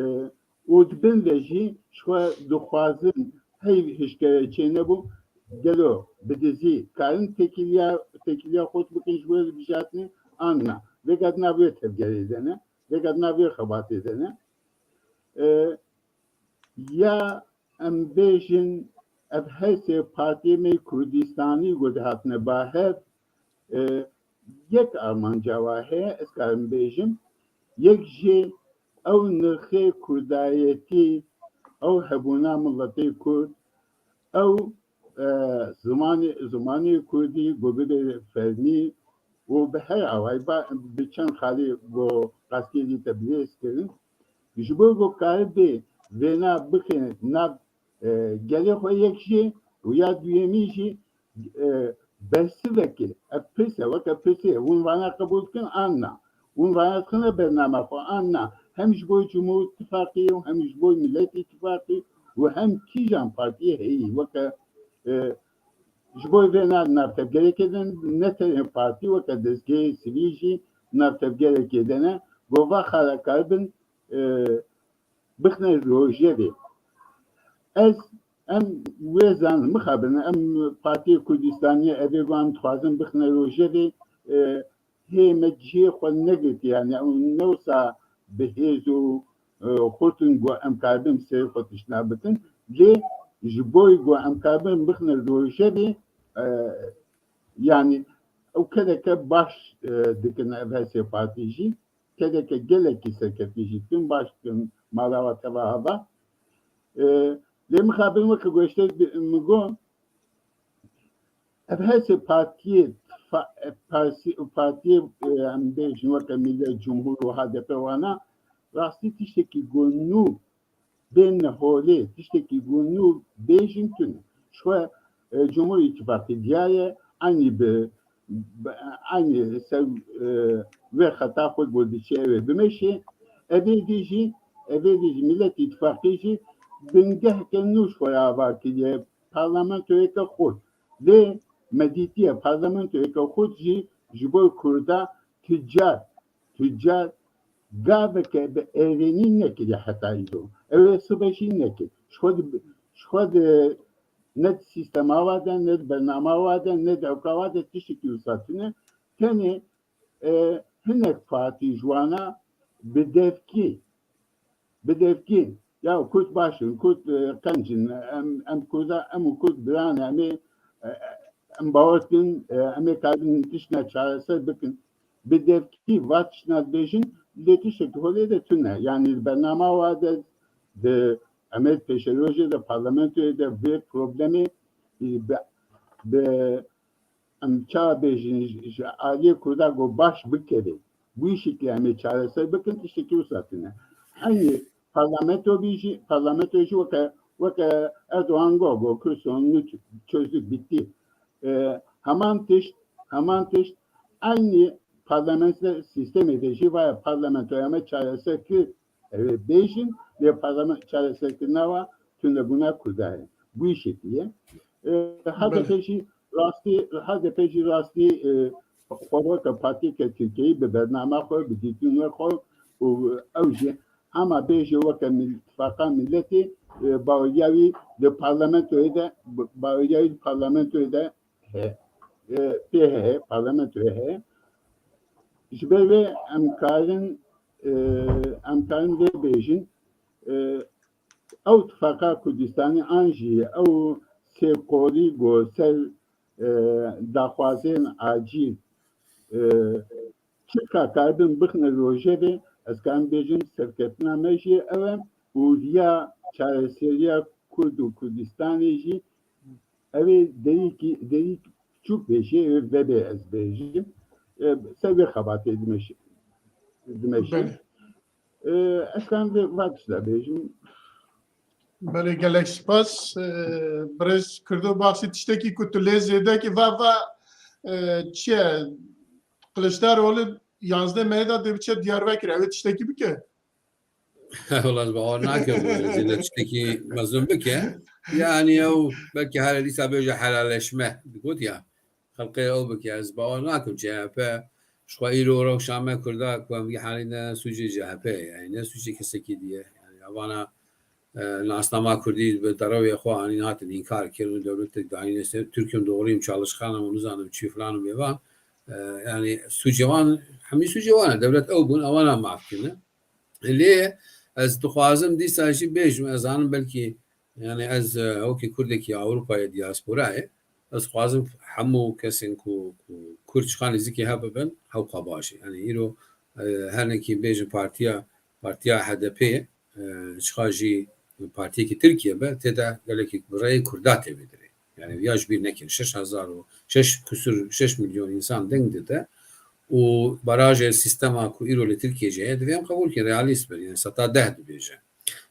û di bin de jî ji xwe dixwazin hey hişkere çênebû, gelo bi dizî karin têkiliya, têkiliya xwe bikin ji bo vê bijatinê an na. Vêga di nav vê tevgerê de ne. Vêga di nav vê xebatê de ne. E, ya em bêjin ev her sê partiyê me yê Kurdistanî ku dihatine ba hev, e, yek armanca wa heye, ez karim bêjim. Yek jî ew nirxê kurdayetî, ew hebûna miletê kurd, ew, e, zimanê, zimanê kurdî ku bibe fermî û bi her awayî ba, bi çend xalî ku qastkê dî te bi hêz kirin. Ji bo ku karibê vêna bixê nav e, gelê xwe yek jî û ya duyemî jî, e, bersivekê, ev pirs e, weke pirsê, hûn vana qebûl dikin an na? Hûn vana dixine bernama xwe an na? Hem ji bo Cumhur Îttifaqî û hem ji bo Millet Îttifaqî û hem kîjan partiyê heyî weke, e, ji bo vê na navtevgerekê de ne tenê partî weke dezgehê sivîl jî navtevgerekê de ne, gova xala karibin, e, bixne rojevê. Ez, em wê zanin, mixabin, em Partiyê Kurdistaniyê evê wan dixwazin bixne rojevê, e, hê me cihê xwe negirtiye, yani ew ne wisa bi hêz û, e, xurt in ku em karibin bi serê xwe tiştna bikin. Lê ji bo ku em karibin bixne rojevê, e, yani ew kedeke baş, e, dikin ev her sê partî jî. Kedeke gelekî serketî jî dikin, baş dikin, mala wa teva hava. E, lê mixabin weke goşte min got, ev her sê partiyê, fa-, e, parsi-, partiyê, e, em bêjin weke Millet, Cumhur û H D P wana, rastî tiştekî ku nû bên holê, tiştekî ku nû bêjin tune. Ji xwe, e, Cumhur Îtîfaqî diyar e, eynî bi, bi, eynî ser, e, vê xeta xwe ku diçe ew ê bimeşe. Evê dî jî, evê dî jî Millet Îtîfaqî jî bingeheke nû ji xwe re ava kiriye, parlamentoyeke xurt. Lê me dîtiye parlamentoyeke xurt jî ji bo Kurda tu car, tu car gaveke bi erênî nekiriye heta îro. Ew ê sibe jî nekir. Ji xwe di, ji xwe di, ne di sîstema wa de, ne di bernama wa de, ne di ewka wa de tiştekî wisa tune. Tenê, e, hinek partî ji wana bi devkî, bi devkî, ya Kurd baş in, Kurd, e, qenc in, em, em Kurda, em û Kurd biran e, em ê, e, em bawer dikin, e, em ê karibin tiştine çareser bikin. Bi devkî va tiştine dibêjin, lê tiştekî holê de tune. Yani di bernama wa de, di, em ê di pêşerojê de, parlamentoyê de vê problemê, e, bi, bi, em çawa bêjin, ji, ji aliyê Kurda ku baş bikeve. Bu şekilde em ê çareser bikin, tiştekî wisa tune. Eynî parlamento bî jî, parlamento jî weke, weke Erdogan got, got, Kürt sorununu ç-, çözdük, bitti. E, heman tişt, heman tişt, eynî parlamenter sistemê de jî vaya parlamentoya me çareser kir, ew ê bêjin, lê parlament çareserkirina wa tunebûna Kurda ye. Bu şekilde ye. E, H D P Belê. jî rastî, H D P jî rastî, e, xwe weke partiyeke Tirkiyeyî bi bernama xwe, bi dîtina xwe û ew jî hema bêje weke mil-, îtifaqa miletê, e, baweriya wî di parlamentoyê de, baweriya wî di parlamentoyê de heye. E, pê heye, parlamentoyê heye. Ji ber vê em karin, e, em karin vê bêjin, e, ew tifaqa Kurdistanî an jî ew sê qorî ku ser, e, daxwazên acîl, e, çika karibin bixine rojevê, ez karim bêjim serkeftina me jî ew e û riya çareseriya Kurd û Kurdistanê jî ew ê derîkî, derîk piçûk bêjê, ew ê vebê ez bêjim. E, ser vê xebatê dimeşe-, dimeşim. Belê. E, ez kan vê va tişta bêjim. Belê, gelek spas. E, birêz Kurdo, baxsî tiştekî ku tu lê zêde kî va, va, e, çi ye? Kiliçdaroglu yanzdeh Meyê de dê biçe Diyarbekir. Ew ê tiştekî bike? Wela ez bawer nakim, zêde tiştekî mezin bike. Yani ew belkî here dîsa bêje helalleşme. Got ya. xelqê ew bike. Ez bawer nakim C H P ji xwe îro rewşa me Kurda ku em vî halî ne sûcê C H P ye, yani ne sûcê kesekî diye. Yani evana, e, nasnama Kurdî bi derewê xwe anîn hatin înkar kirin û dewletek danîne ser Türk'üm, doğruyum, çalışkanım û nizanim çi filan û bêvan. E, yani sûcê wan, hemî sûcê wan e. Dewlet ew bûn, ewana maf kirine. Lê ez dixwazim dîsa jî bêjim, ez zanim belkî, yani ez, e, wekî Kurdekî Ewropayê, diasporayê, ez dixwazim hemû kesên ku, ku Kurd ji xwe nêzîkî hev bibin, hewqa baş e. Yani îro, e, her nekî bêjin partiya, partiya H D P, e, çiqa jî partiyekî Tirkiye be, tê de gelekî bi rêyê Kurda tê vê dirê. Yani ya ji bîr nekin, şeş hezar û şeş kusur, şeş milyon însan deng dide û barajê sîstema ku îro li Tirkiye jî heye, divê em qebûl kin, realîst bin, yani seta deh dibêje.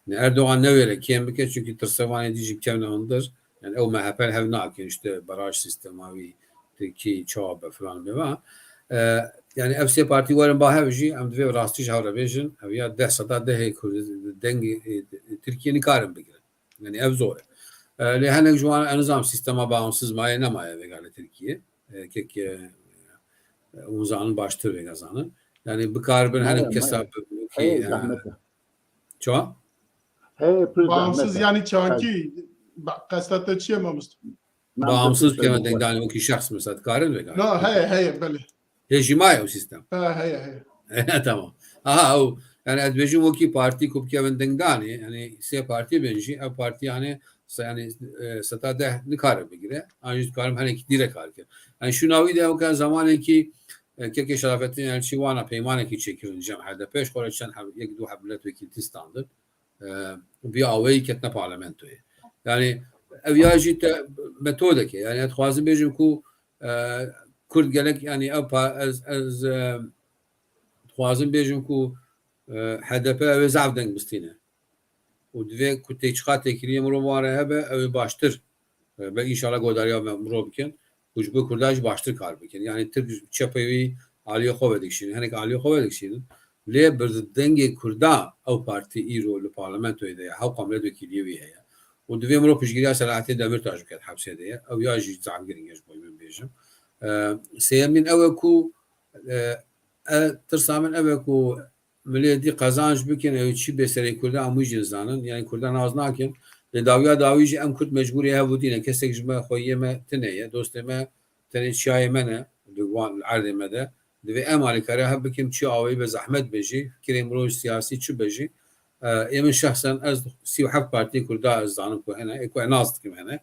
Yani Erdogan newêre kêm bike, çunkî tirse wan ê dî jî bikevne hundir. Yani ew M H P hev nakin, işte baraj sîstema wî Tirkî çawa be filan bê va. E, yani ev sê partî werin ba hev jî, em divê rastî ji hev re bêjin. Ev ya deh seta dehê ku dengê, e, Tirkiye nikarin bigirin. Yani ev zor e. E, lê hinek ji wan, ez nizam, sîstema bağımsız maye nemaye vêga li Tirkiye. E, kek, e, hûn zanin baştir vêga zanin. Yani bikaribin hinek kesa bi, bi, e, çawa? Heye, pir zehmet e. Bağımsız yani çankî, ba-, qesta te çi ye mamoste? Bağımsız bikevin dengdanê, wekî şexs mesela, dikarin vêga? Na, heye, heye, belê. Hê jî maye ew sîstem? Ha, heye, heye. Tamam. Aha, ew, yani ez dibêjim wekî partî ku bikevin dengdanê, yani sê partî bên jî, ev partî yani se-, yani, e, seta deh nikare bigire, an jî dikarim hinekî dîre kar kir. Yani şûna wî de ew ke zamanekî, e, kekê Şerafettin Elçî wana peymanekî çêkirin cem H D P, ji xwe re çend heb-, yek du heb milletvekîltî standin. E, bi awayî ketine parlamentoyê. Yani ev ya jî te metodek e. Yani ez dixwazim bêjim ku, e, Kurd gelek, yani ev pa-, ez, ez, e, dixwazim bêjim ku, e, H D P ew ê zaf deng bistîne. Û divê ku tê çiqa têkiliyê mirov wan re hebe, ew ê baştir, e, be înşallah godariya me mirov bikin. Û ji bo Kurdan jî baştir kar bikin. Yani Tirk çepê wî aliyê xwe vedikişînin, hinek aliyê xwe vedikişînin. Lê bi dengê Kurda ew partî îro li parlamentoyê de ye, hewqa milletvekîliyê wî heye. Û divê mirov piştgiriya Selahattin Demirtaş biket hepsê de ye. Ew ya jî zaf giring e ji bo min bêjim. E, sêyemîn ew e ku, e, e, tirsa min ew e ku milê dî qezanc bikin, ew çi bê serê Kurda, em wî jî nizanin. Yani Kurda nas nakin. Lê dawiya dawî jî em Kurd mecbûrê hev û dî ne. Kesek ji me xweyiyê me tune ye, dostê me tenê çiyayê me ne, li wan, li erdê me de. Divê em alîkariya hev bikin, çi awayî be, zehmet be jî, fikirê mirov siyasî çi be jî. E, ê min şexsen ez sî û heft partiyê Kurda ez zanim ku hene, ê ku ez nas dikim hene.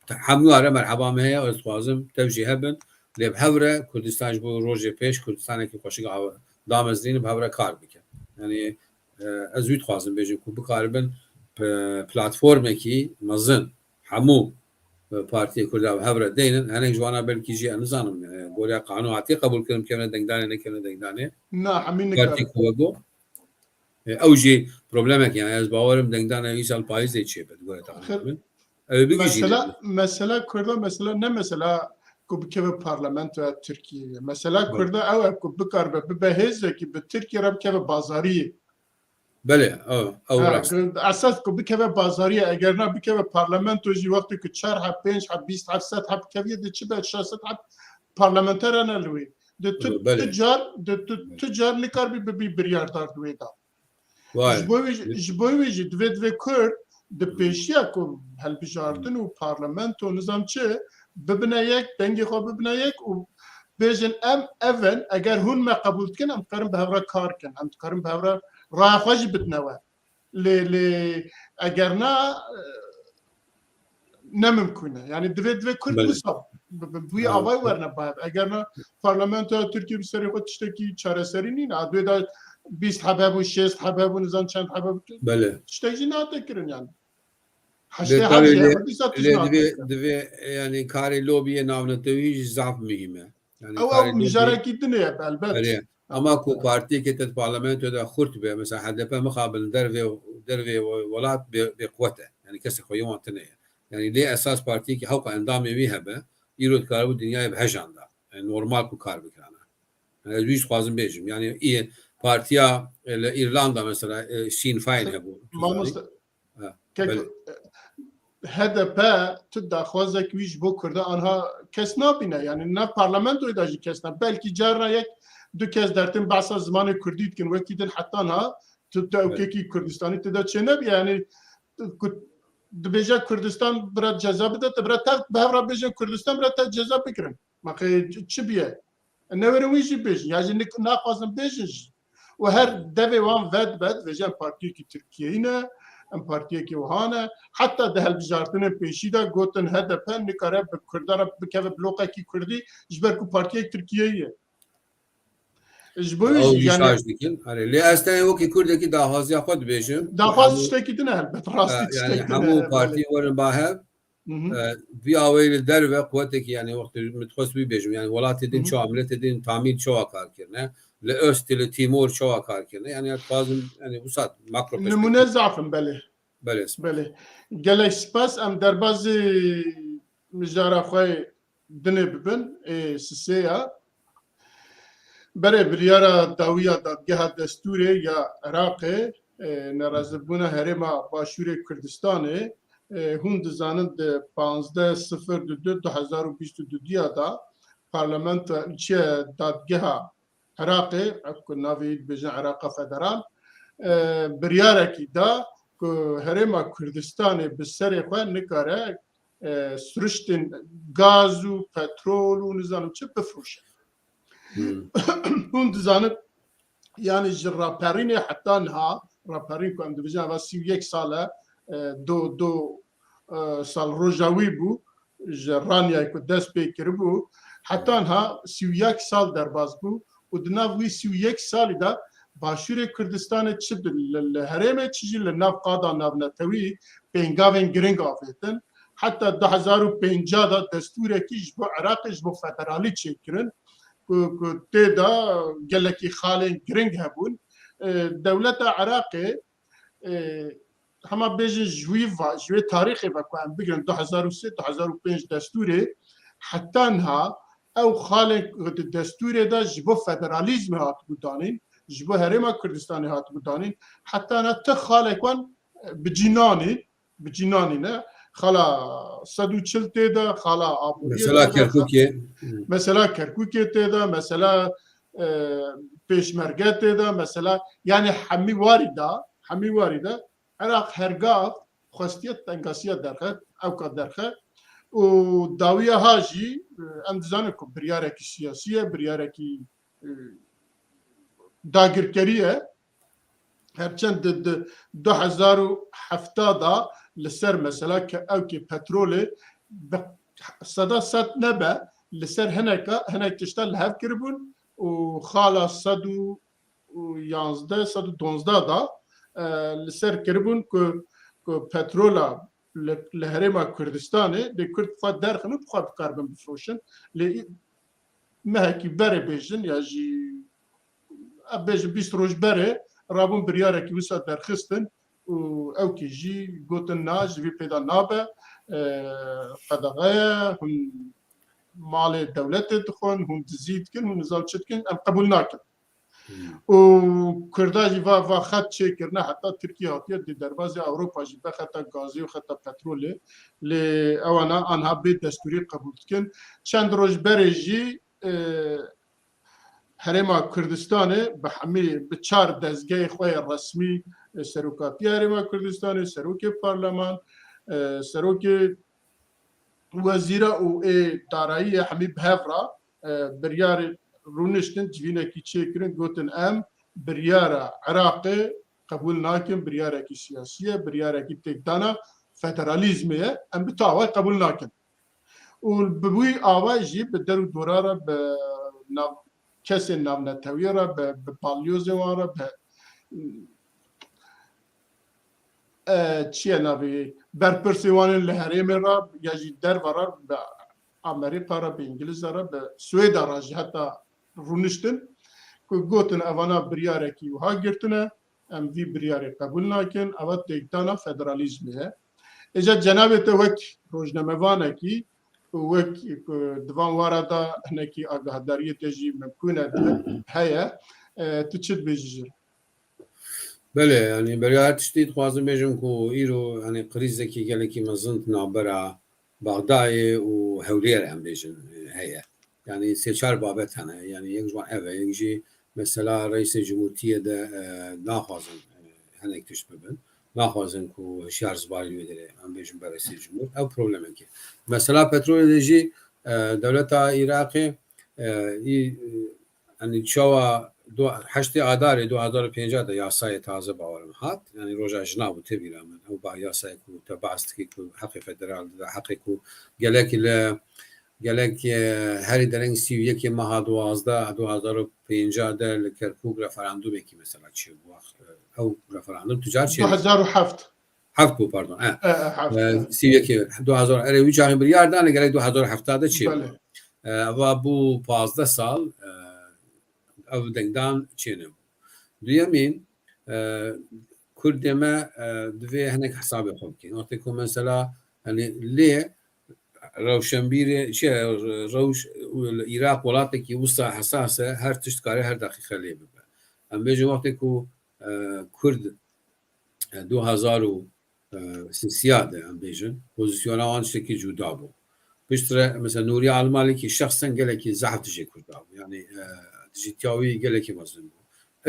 Hemû are merheba me heye, ez dixwazim tev jî hebin. Lê bi hev re Kurdistan ji bo rojê pêş, Kurdistanekî xweşik av-, damezrînin, bi hev re kar bikin. Yani, e, ez wî dixwazim bêjim ku bikaribin p-, platformekî mezin hemû, e, partiyê Kurda bi hev re deynin. Hinek ji wana belkî jî, ez nizanim, e, goriya qanûn hatiye qebûl kirin, bikevine dengdanê, nekevine dengdanê. Na, hemî nikare. Partî ku we got. E, ew jî problemek, yani ez bawerim dengdana wî sal payîzê çêbe, di gora tahmîna min. Ew ê bigihîjîne. Mesela, mesela Kurda, mesela ne mesela ku bikeve parlamentoya Tirkiyeyê. Mesela Kurda ew e ku bikaribe bibe hêzekî bi Tirkiye re bikeve bazariyê. Belê, ew, ew rast. Esas ku bikeve bazariyê, eger na bikeve parlamento jî, wextê ku çar heb, pênc heb, bîst heb, sed heb bikeviyê, di çi be, şeş sed heb parlamenter hene li wê. Di tu, tu car, di tu, tu car nikaribî bibî biryardar di wê de. Ji bo wê jî, ji bo wê jî divê, divê Kurd di pêşiya ku hilbijartin û parlamento nizam çi bibine yek, dengê xwe bibine yek û bêjin, em ev in, eger hûn me qebûl dikin, em dikarin bi hev re kar kin, em dikarin bi hev re raya xwe jî bidine we. Lê, lê eger na, e, ne mimkûn e. Yani divê, divê Kurd wisa bi, bi, bi wî avayî werne bav. Eger na parlamentoya Tirkiye bi serê xwe tiştekî çareserî nîne. A divê de bîst hebe bû, şêst hebe bû, nizam çend hebe bû. Belê. Tiştek jî nate kirin yani. Heştê heb jî hebe, dîsa tişt nate kirin. Divê, yani karê lobiyê navnetewî jî zaf muhîm e. Yani ew, ew mijarekî din e, elbet. Ama ku partiyekê te di parlamentoyê de xurt be, mesela H D P mixabin dervê, dervê welat bê, bêquwet e. Yani kesê xweyê wan tune ye. Yani lê esas partiyekî hewqa endamê wî hebe, îro dikaribû dinyayê bi hejan da. Yani normal ku kar bikirana. Yani ez wî jî dixwazim bêjim. Yani î partiya, e, li Îrlanda mesela, e, Sinn Féin hebû. Mamoste, kek, e, H D P tu daxwazek wî ji bo Kurda anha kes nabîne. Yani ne parlamentoyê de jî kes ne. Belkî carna yek du kes dertin behsa zimanê Kurdî dikin. Wekî din heta anha tu tewkekî Kurdistanî tê de çênebiye. Yani ku dibêje Kurdistan bira ceza bide, te bira tev bi hev re bêje Kurdistan bira te ceza bigirin. Ma qey çi biye? Newêrin wî jî bêjin. Ya jî nik-, naxwazin bêjin jî. Û her devê wan ve dibe, dibêje em partiyekî Tirkiyeyî ne, em partiyekî wiha ne. Heta di hilbijartinên pêşî de gotin H D P nikare bi Kurdan re bikeve bloqekî Kurdî, ji ber ku partiyek Tirkiyeyî ye. Ji bo wî Ew jî, jî yani, şaş dikin. Erê, lê ez tenê wekî Kurdekî daxwaziya xwe dibêjim. Daxwaz Hemû, tiştekî din e helbet, rastî e, yani tiştekî din hemû e, partî belê. werin ba hev. Mhm. E, vî awayî li derve quwetekî, yani wextê min dixwest wî bêjim, yani welatê din Mhm. çawa, miletê din tamîl çawa kar kirine, li Östî, li Tîmor çawa kar kirine, yani ez dixwazim, yani wisa makro Nimûne perspektîf. zaf in, belê. Belê. Belê. Gelek spas, em derbazî mijara xwe dinê bibin, ê sisê ya. Berê biryara dawiya dadgeha destûrê ya Iraqê, e, nerazîbûna herêma Başûrê Kurdistanê, e, hûn dizanin di panzdeh sifir du du du hezar û bîst û du ya de parlamento çi dadgeha Iraqê, ev ku navê wî dibêjin Iraqa Federal, e, biryarekî da ku herêma Kurdistanê bi serê xwe nikare, e, siriştên gaz û petrol û nizanim çi bifroşe. Hmm. Hûn dizanin, yani ji raperînê heta niha, raperîn ku em dibêjin eva sî û yek sal e, e, do, do, e, sal roja wî bû, ji Ranyayê ku dest pê kiribû, heta niha sî û yek sal derbas bû û di nav wî sî û yek salî de Başûrê Kurdistanê çi di, li, li herêmê çi jî li nav qada navnetewî pêngavên giring avêtin. Heta du hezar û pêncah de destûrekî ji bo Iraqê, ji bo federalî çêkirin ku, ku tê de gelekî xalên giring hebûn. E, dewleta Iraqê, e, hema bêjin ji wî va, ji wê tarîxê ve ku em bigirin du hezar û sê, du hezar û pênc destûrê, heta niha ew xalên ku di destûrê de ji bo federalîzmê hatibû danîn, ji bo herêma Kurdistanê hatibû danîn, heta niha ti xalek wan, e, bi cî nanîn, bi cî nanîne. Xala sed û çil tê de, xala aboriyê Mesela tê de, Kerkûkê. Mesela Kerkûkê tê de, mesela, e, Pêşmerge tê de, mesela, yani hemî warî de, hemî warî de Iraq hergav xwestiye tengasiya derxe, ewka derxe. Û dawiya ha jî, e, em dizanin ku biryarekî siyasî ye, biryarekî, e, dagirkerî ye. Her çend di, di du hezar û hevta da li ser mesela ke-, ewkê petrolê bi seda sed nebe li ser hineka, hinek tişta li hev kiribûn û xala sed û yanzdeh, sed û donzdeh da, e, li ser kiribûn ku, ku petrola li, li herêma Kurdistanê dê Kurd xwe derxin û bi xwe bikaribin bifroşin. Lê mehekî berê bêjin ya jî, em bêjin bîst roj berê rabûn biryarekî wisa derxistin û ewkê jî gotin na, ji vî pêda nabe, e, qedexe ye, hûn malê dewletê dixwin, hûn dizî dikin, hûn nizam çi dikin, em qebûl nakin. Hmm. Û Kurda jî va, va xet çêkirine, heta Tirkiye hatiye, di derbazê Ewropa jî be xeta gazê û xeta petrolê. Lê ewana anha bê destûrî qebûl dikin. Çend roj berê jî, e, Herêma Kurdistanê bi hemî, bi çar dezgehê xwe yê resmî, e, Serokatiya Herêma Kurdistanê, Serokê Parleman, e, Serokê Wezîra û ê Darayiyê hemî bi hev re, e, biryarê rûniştin, civînekî çêkirin, gotin, em biryara Iraqê qebûl nakin, biryarekî siyasî ye, biryarekî têkdana federalîzmê ye, em bi tu awayî qebûl nakin. Û bi wî awayî jî bi der û dora re, bi nav-, kesên navnetewî re, bi, bi balyozên wan re, bi, e, çi ye navê, berpirsê wan ên li herêmê re ya jî derve re, bi Amerîka re, bi Îngilîza re, bi Swêda re jî heta rûniştin ku gotin evana biryarekî wiha girtine, em vî biryarê qebûl nakin, eva têkdana federalîzmê ye. Îca cenabê te wek rojnamevanekî û wek ku di van wara de hinekî agahdariyê te jî mimkûn e heye, e, tu çi dibêjî jî? Belê, yanî beriya her tiştî dixwazim bêjim ku îro, yanî, krîzekî gelekî mezin di navbera Bexdayê û Hewlêr, em bêjin, heye. Yanî sê çar babet hene. Yanî yek ji wan ev e, yek jî mesela Reîsê Cumhurtiyê de, e, naxwazin, e, hinek tişt bibin. Naxwazin ku hişyar zivarî wê derê, em bêjin, ber Reîsê Cumhur. Ew problemekê. Mesela petrolê de jî, e, dewleta Iraqê, e, î, e, yanî çawa du-, heştê Adarê du hazar û pêncî de yasayê taze, bawerim, hat. Yanî roja jina bû, tê bîra min. Ew ba yasayê ku te behs dikî ku heqê federal dide, heqê ku gelek li, gelek, e, herî dereng sî û yekê meha duwazdeh du hazar û pêncî de li Kerkûk referandumekî mesela çêbû. Ew referandum tu car çêbû? Du hazar û heft. Heft bû, pardon. E. E, e, heft, E, e. Sî û yekê, du hazar, erê, wî çaxê biryar dan, gerek du hazar û heft de çêbû. Belê. E, eva bû pazdeh sal, e, ev dengdan çênebû. Duyemîn, e, Kurdê me, e, divê hinek hesabê xwe bikin. Wextê ku mesela, hani, lê rewşenbîrê, çi, rewş, Iraq welatekî wisa hesas e, her tişt kare her deqîqe lê bibe. Em bêjin wextê ku, e, Kurd, e, du hazar û sêsiya de, em bêjin, pozisyona wan tiştekî cuda bû. Piştre, mesela, Nûriye Almalikî şexsen gelekî zehf dijî Kurda bû. Yanî, e, dijîtiya wî gelekî mezin bû.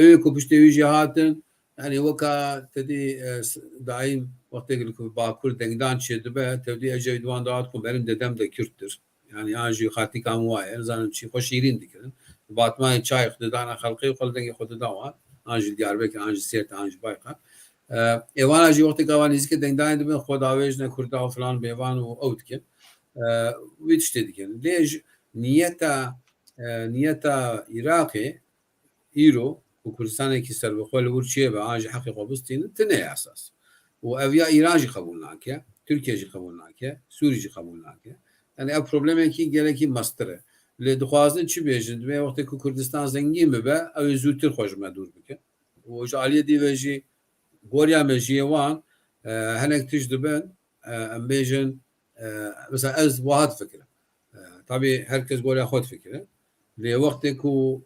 Ew ê ku piştê wî jî hatin, yanî weka te dî, e, s-, daîm wextê ku Bakur dengdan çêdibe, te dî Ecevît wan dahat ku benim dedem de Kürttür. Yanî an jî xatika min wa ye, nizanim çi, xwe şîrîn dikirin. Batmanê çayê xwe didana xelqê, xwe li dengê xwe dida wan. An jî Diyarbekir, an jî Sêrt, an jî Bayqar. E, êvana jî wextê ka wan nêzîkê dengdanê dibin, xwe davêjine Kurda û filan bêvan û ew dikin. E, wî tiştê dikin. Lê ji niyeta, e, niyeta Iraqê îro ku Kurdistanekî serbixwe li wir çêbe, an jî heqê xwe bistînin, tine ye esas. Û ev ya Îran jî qebûl nake, Tirkiye jî qebûl nake, Sûrî jî qebûl nake. Yanî ev problemekî gelekî mestir e. Lê dixwazin çi bêjin? Divê wextê ku Kurdistan zengîn bibe, ew ê zûtir xwe ji me dûr bikin. Û ji aliyê dî ve jî goriya me jî yê wan, e, hinek tişt dibin, e, em bêjin, e, mesela ez wiha difikirim. E, tabî her kes goriya xwe difikire. Lê wextê ku,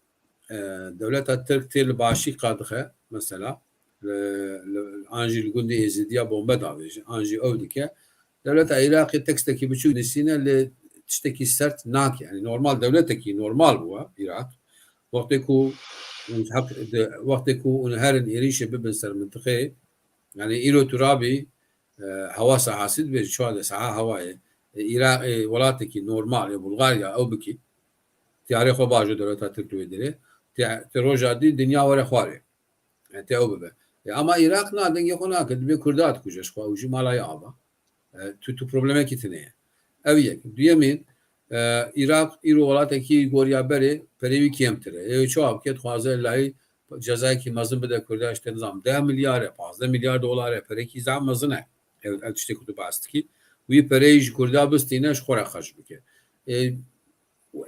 e, dewleta Tirk tê li başî qadixe, mesela, li, li, an jî li gundê Êzidiya bombe davêje, an jî ew dike, dewleta Iraqê tekstekî biçûk nivîsîne, lê tiştekî sert nake. Yanî normal, dewletekî normal bû Iraq. Wextê ku hûn heq, de, wextê ku hûn herin êrîşê bibin ser mintiqeyê, yanî îro tu rabî, e, hewa sehasî dibêjî, çawa de seha hewa ye. E, Îra-, e, welatekî normal, e, Bulgarya ew bikî. Tiyarê xwe bajo dewleta Tirk li wê derê. Te, te roja dî dinya were xwarê. E, te ew bibe. E, ama Iraq na, dengê xwe nake. Dibê Kurda dikuje ji xwe. Ew jî mala ye ava. E, tu, tu problemekî tune ye. Ev yek. Duyemîn, e, Iraq îro welatekî goriya berê perê wî kêmtir e. Ê çawa bike, dixwaze layî cezayekî mezin bide Kurda, işte, nizam deh milyar e, pazdeh milyar dolar e, perekî zam mezin e. Ev, ev tiştê ku tu behs dikî. Wî pereyî ji Kurda bistîne, ji xwe re xerc bike. E,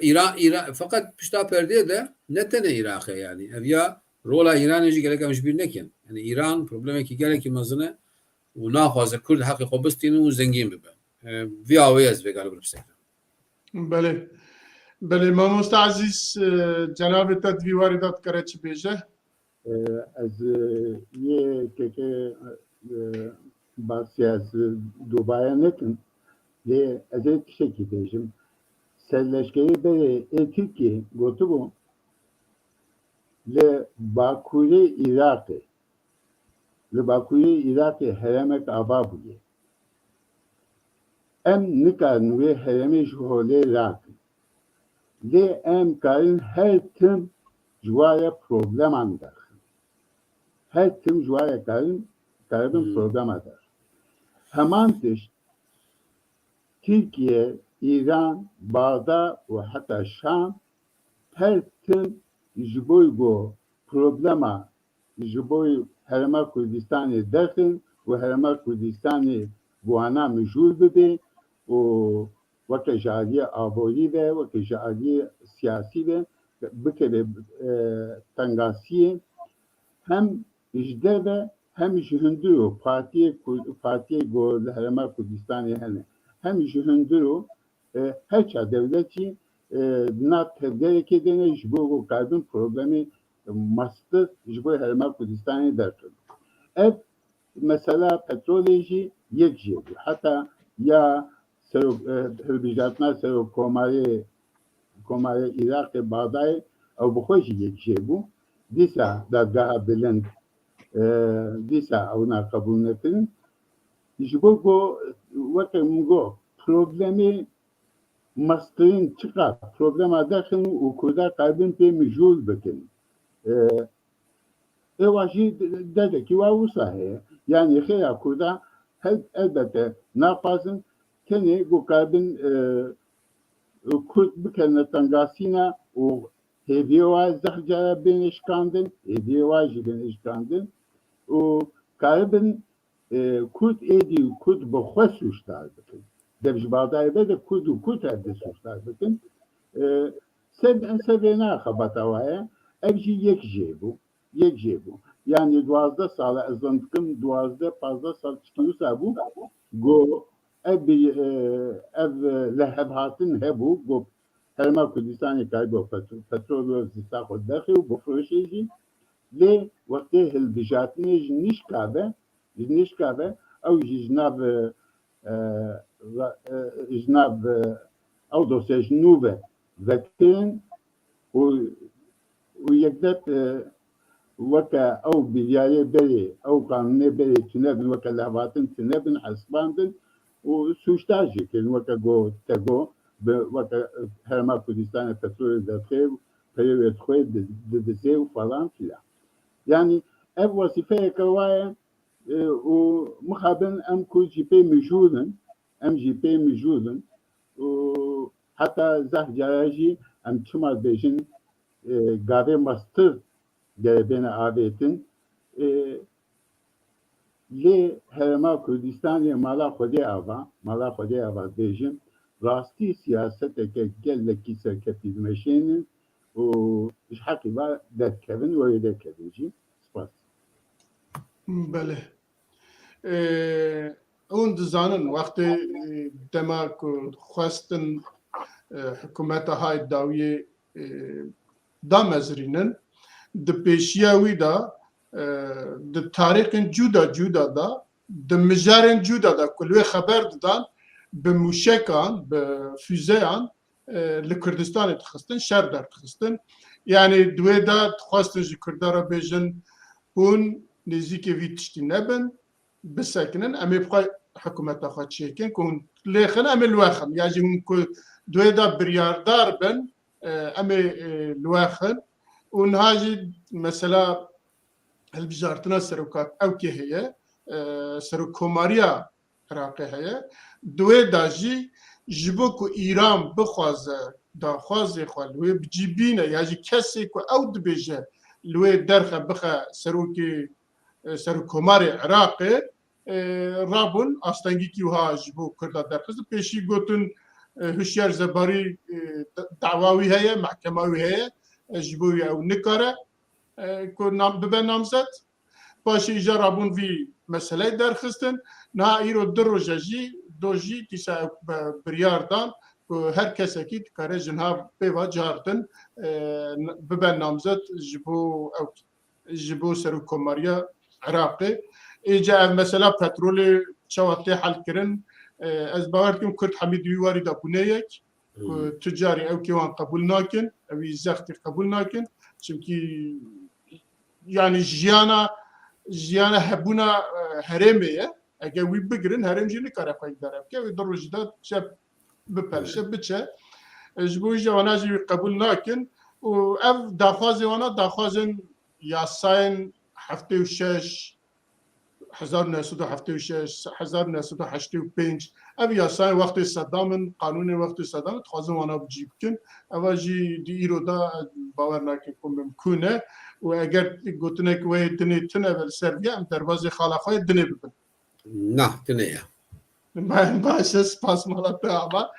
Îran, Îran, feqet pişta perdê de ne tenê Iraq e, yanî. Ev ya rola Îranê jî gerek em ji bîr nekin. Yanî Îran problemekî gelekî mezin e û naxwaze Kurd heqê xwe bistînin û zengîn bibe. E, vî awê ez vêga li vir bisekrim. Belê. Belê, mamoste Ezîz, e, cenabê te di vî warî de dikare çi bêje? E, ez, e, yê keke, e, basî ez, e, dubaya nekim. Lê ez ê tiştekî bêjim. Serleşkerê berê ê Tirkiyê gotibû, li Bakurê Iraqê, li Bakurê Iraqê herêmek ava bûye. Em nikarin wê herêmê ji holê rakin. Lê em karin her tim ji wa re probleman derxin. Her tim ji wa re karin, karibin Hmm. problema derxin. Heman tişt Tirkiye, Îran, Baxda û heta Şam her tim ji bo ku problema ji bo Herêma Kurdistanê derxin û Herêma Kurdistanê bi wana mijûl bibe û weke ji aliyê aborî ve, weke ji aliyê siyasî ve bikeve, e, tengasiyê. Hem ji derve hem ji hundir û partiyê Kur-, partiyê ku li Herêma Kurdistanê hene, hem ji hundir û, e, her çar dewletî, e, di nav tevgerekê de ne ji bo ku karibin problemê, e, mestir ji bo Herêma Kurdistanê derkevin. Ev mesela petrolê jî yek jê bû. Heta ya serok, e, hilbijartina serok komarê, komarê Iraqê Baxdayê, ew bi xwe jî yek jê bû. Dîsa dadgeha bilind, e, dîsa ewna qebûl nekirin. Ji bo ku weke min got, problemê mestirîn çiqas problema derxin û Kurda karibin pê mijûl bikin. E, Êwa jî derdekî wa wisa heye. Yanî xêra Kurda hel-, elbete naxwazin tenê ku karibin, e, Kurd bikevine tengasîna û hêviyê wa zehf cara bên şikandin, hêviyê wa jî bên şikandin û karibin, e, Kurd êdî Kurd bi xwe sûcdar bikin. Dev ji Baxdayê ve de Kurd û Kurd hevdî sûcdar bikin. E, sev-, sevêna xebata wa ye. Ev jî yek jê bû. Yek jê bû. Yanî duwazdeh sal e, ez zan dikim, duwazdeh, pazdeh sal tiştî wisa bû. Go ev bi, e, ev, e, lihevhatin hebû. Go Herêma Kurdistanê karibo petro-, petrol û zîsta xwe derxê û bifroşê jî. Lê wextê hilbijartinê ji nişka ve, ji nişka ve, ew jî ji nav, e, e, ra-, e, ji nav, e, ew dosya ji nû ve vekirin û, û yekdet, e, weke ew biryarê berê, ew qanûnê berê tunebin, weke lehvatin tunebin, hesibandin û sûcdar jî kirin, weke go, te go, bi, weke Herêma Kurdistanê petrolê derxê, perê wê dixwê, di-, didizê û falan filan. Yanî ev wezîfeyeke wa ye, e, û mixabin em Kurd jî pê mijûl in, em jî pê mijûl in û heta zehf cara jî em çima dibêjin, e, gavê mestir gere bêne avêtin. E, lê Herêma Kurdistanê mala Xwedê ava, mala Xwedê ava dibêjin, rastî siyaseteke gelekî serketî dimeşênin û ji heqî va derdikevin û wê derkevin jî. Spas. Belê. Ê, hûn dizanin, wextê, ê, dema ku xwestin, ê, hikûmeta Hayd Dawiyê, ê, damezirînin, di pêşiya wî de, ê, di tarîxên cuda cuda de, di mijarên cuda de ku li wê xeber didan, bi mûşekan, bi füzeyan, e, li Kurdistanê dixistin, şer derdixistin. Yanî di wê de dixwestin ji Kurda re bêjin, hûn nêzîkê vî tiştî nebin, bisekinin, em ê bi xwe hikûmeta xwe çêkin, ku hûn lêxin, em ê li we xin. Ya jî hûn ku di wê de biryardar bin, e, em ê, e, li we xin. Û niha jî mesela hilbijartina seroka ewkê heye, e, serokkomariya Iraqê heye. Di wê de jî ji bo ku Îran bixwaze daxwazê xwe li wê bi cî bîne, ya jî kesê ku ew dibêje li wê derxe bixe serokê, e, serokkomarê Iraqê, e, rabûn astengîkî wiha ji bo Kurda derxistin. Pêşî gotin, e, Hişyar Zebarî, e, da-, dawa wî heye, mehkema wî heye, e, ji bo wî ew nikare, e, ku nam-, bibe namzet. Paşê îja rabûn vî meseleyê derxistin. Niha îro du roje jî, do jî dîsa ew be-, biryar dan ku her kesekî dikare ji niha pê ve cardin, e, n-, bibe namzet ji bo ew, ji bo serokkomariya Iraqê. Êca ev mesela petrolê çawa tê helkirin, e, ez bawer dikim Kurd hemî di wî warî de bûne yek. Ku Hmm. tu carî ew kê wan qebûl nakin, ew î zextî qebûl nakin. Çimkî, yanî jiyana, jiyana hebûna, e, herêmê ye. Eger wî bigirin, herêm jî nikare xwe îdare bike. Wê du rojî de çe bipelişe, Evet. biçe. E, ji bo wî jî wana jî wî qebûl nakin. Û ev daxwazê wana, daxwazên yasayên heftê û şeş, hezar û neh sed û heftê û şeş, hezar û neh sed û heştê û pênc, ev yasayên wextê Sedam in, qanûnên wextê Sedam in, dixwazin wana bi cî bikin. Eva jî di îro de bawer nakin ku mimkûn e û eger gotinek wê dinê tune be li ser vê, em derbazê xala xwe yê dinê bibin. Na, tune ye. Ba-, baş e, spas mala te ava.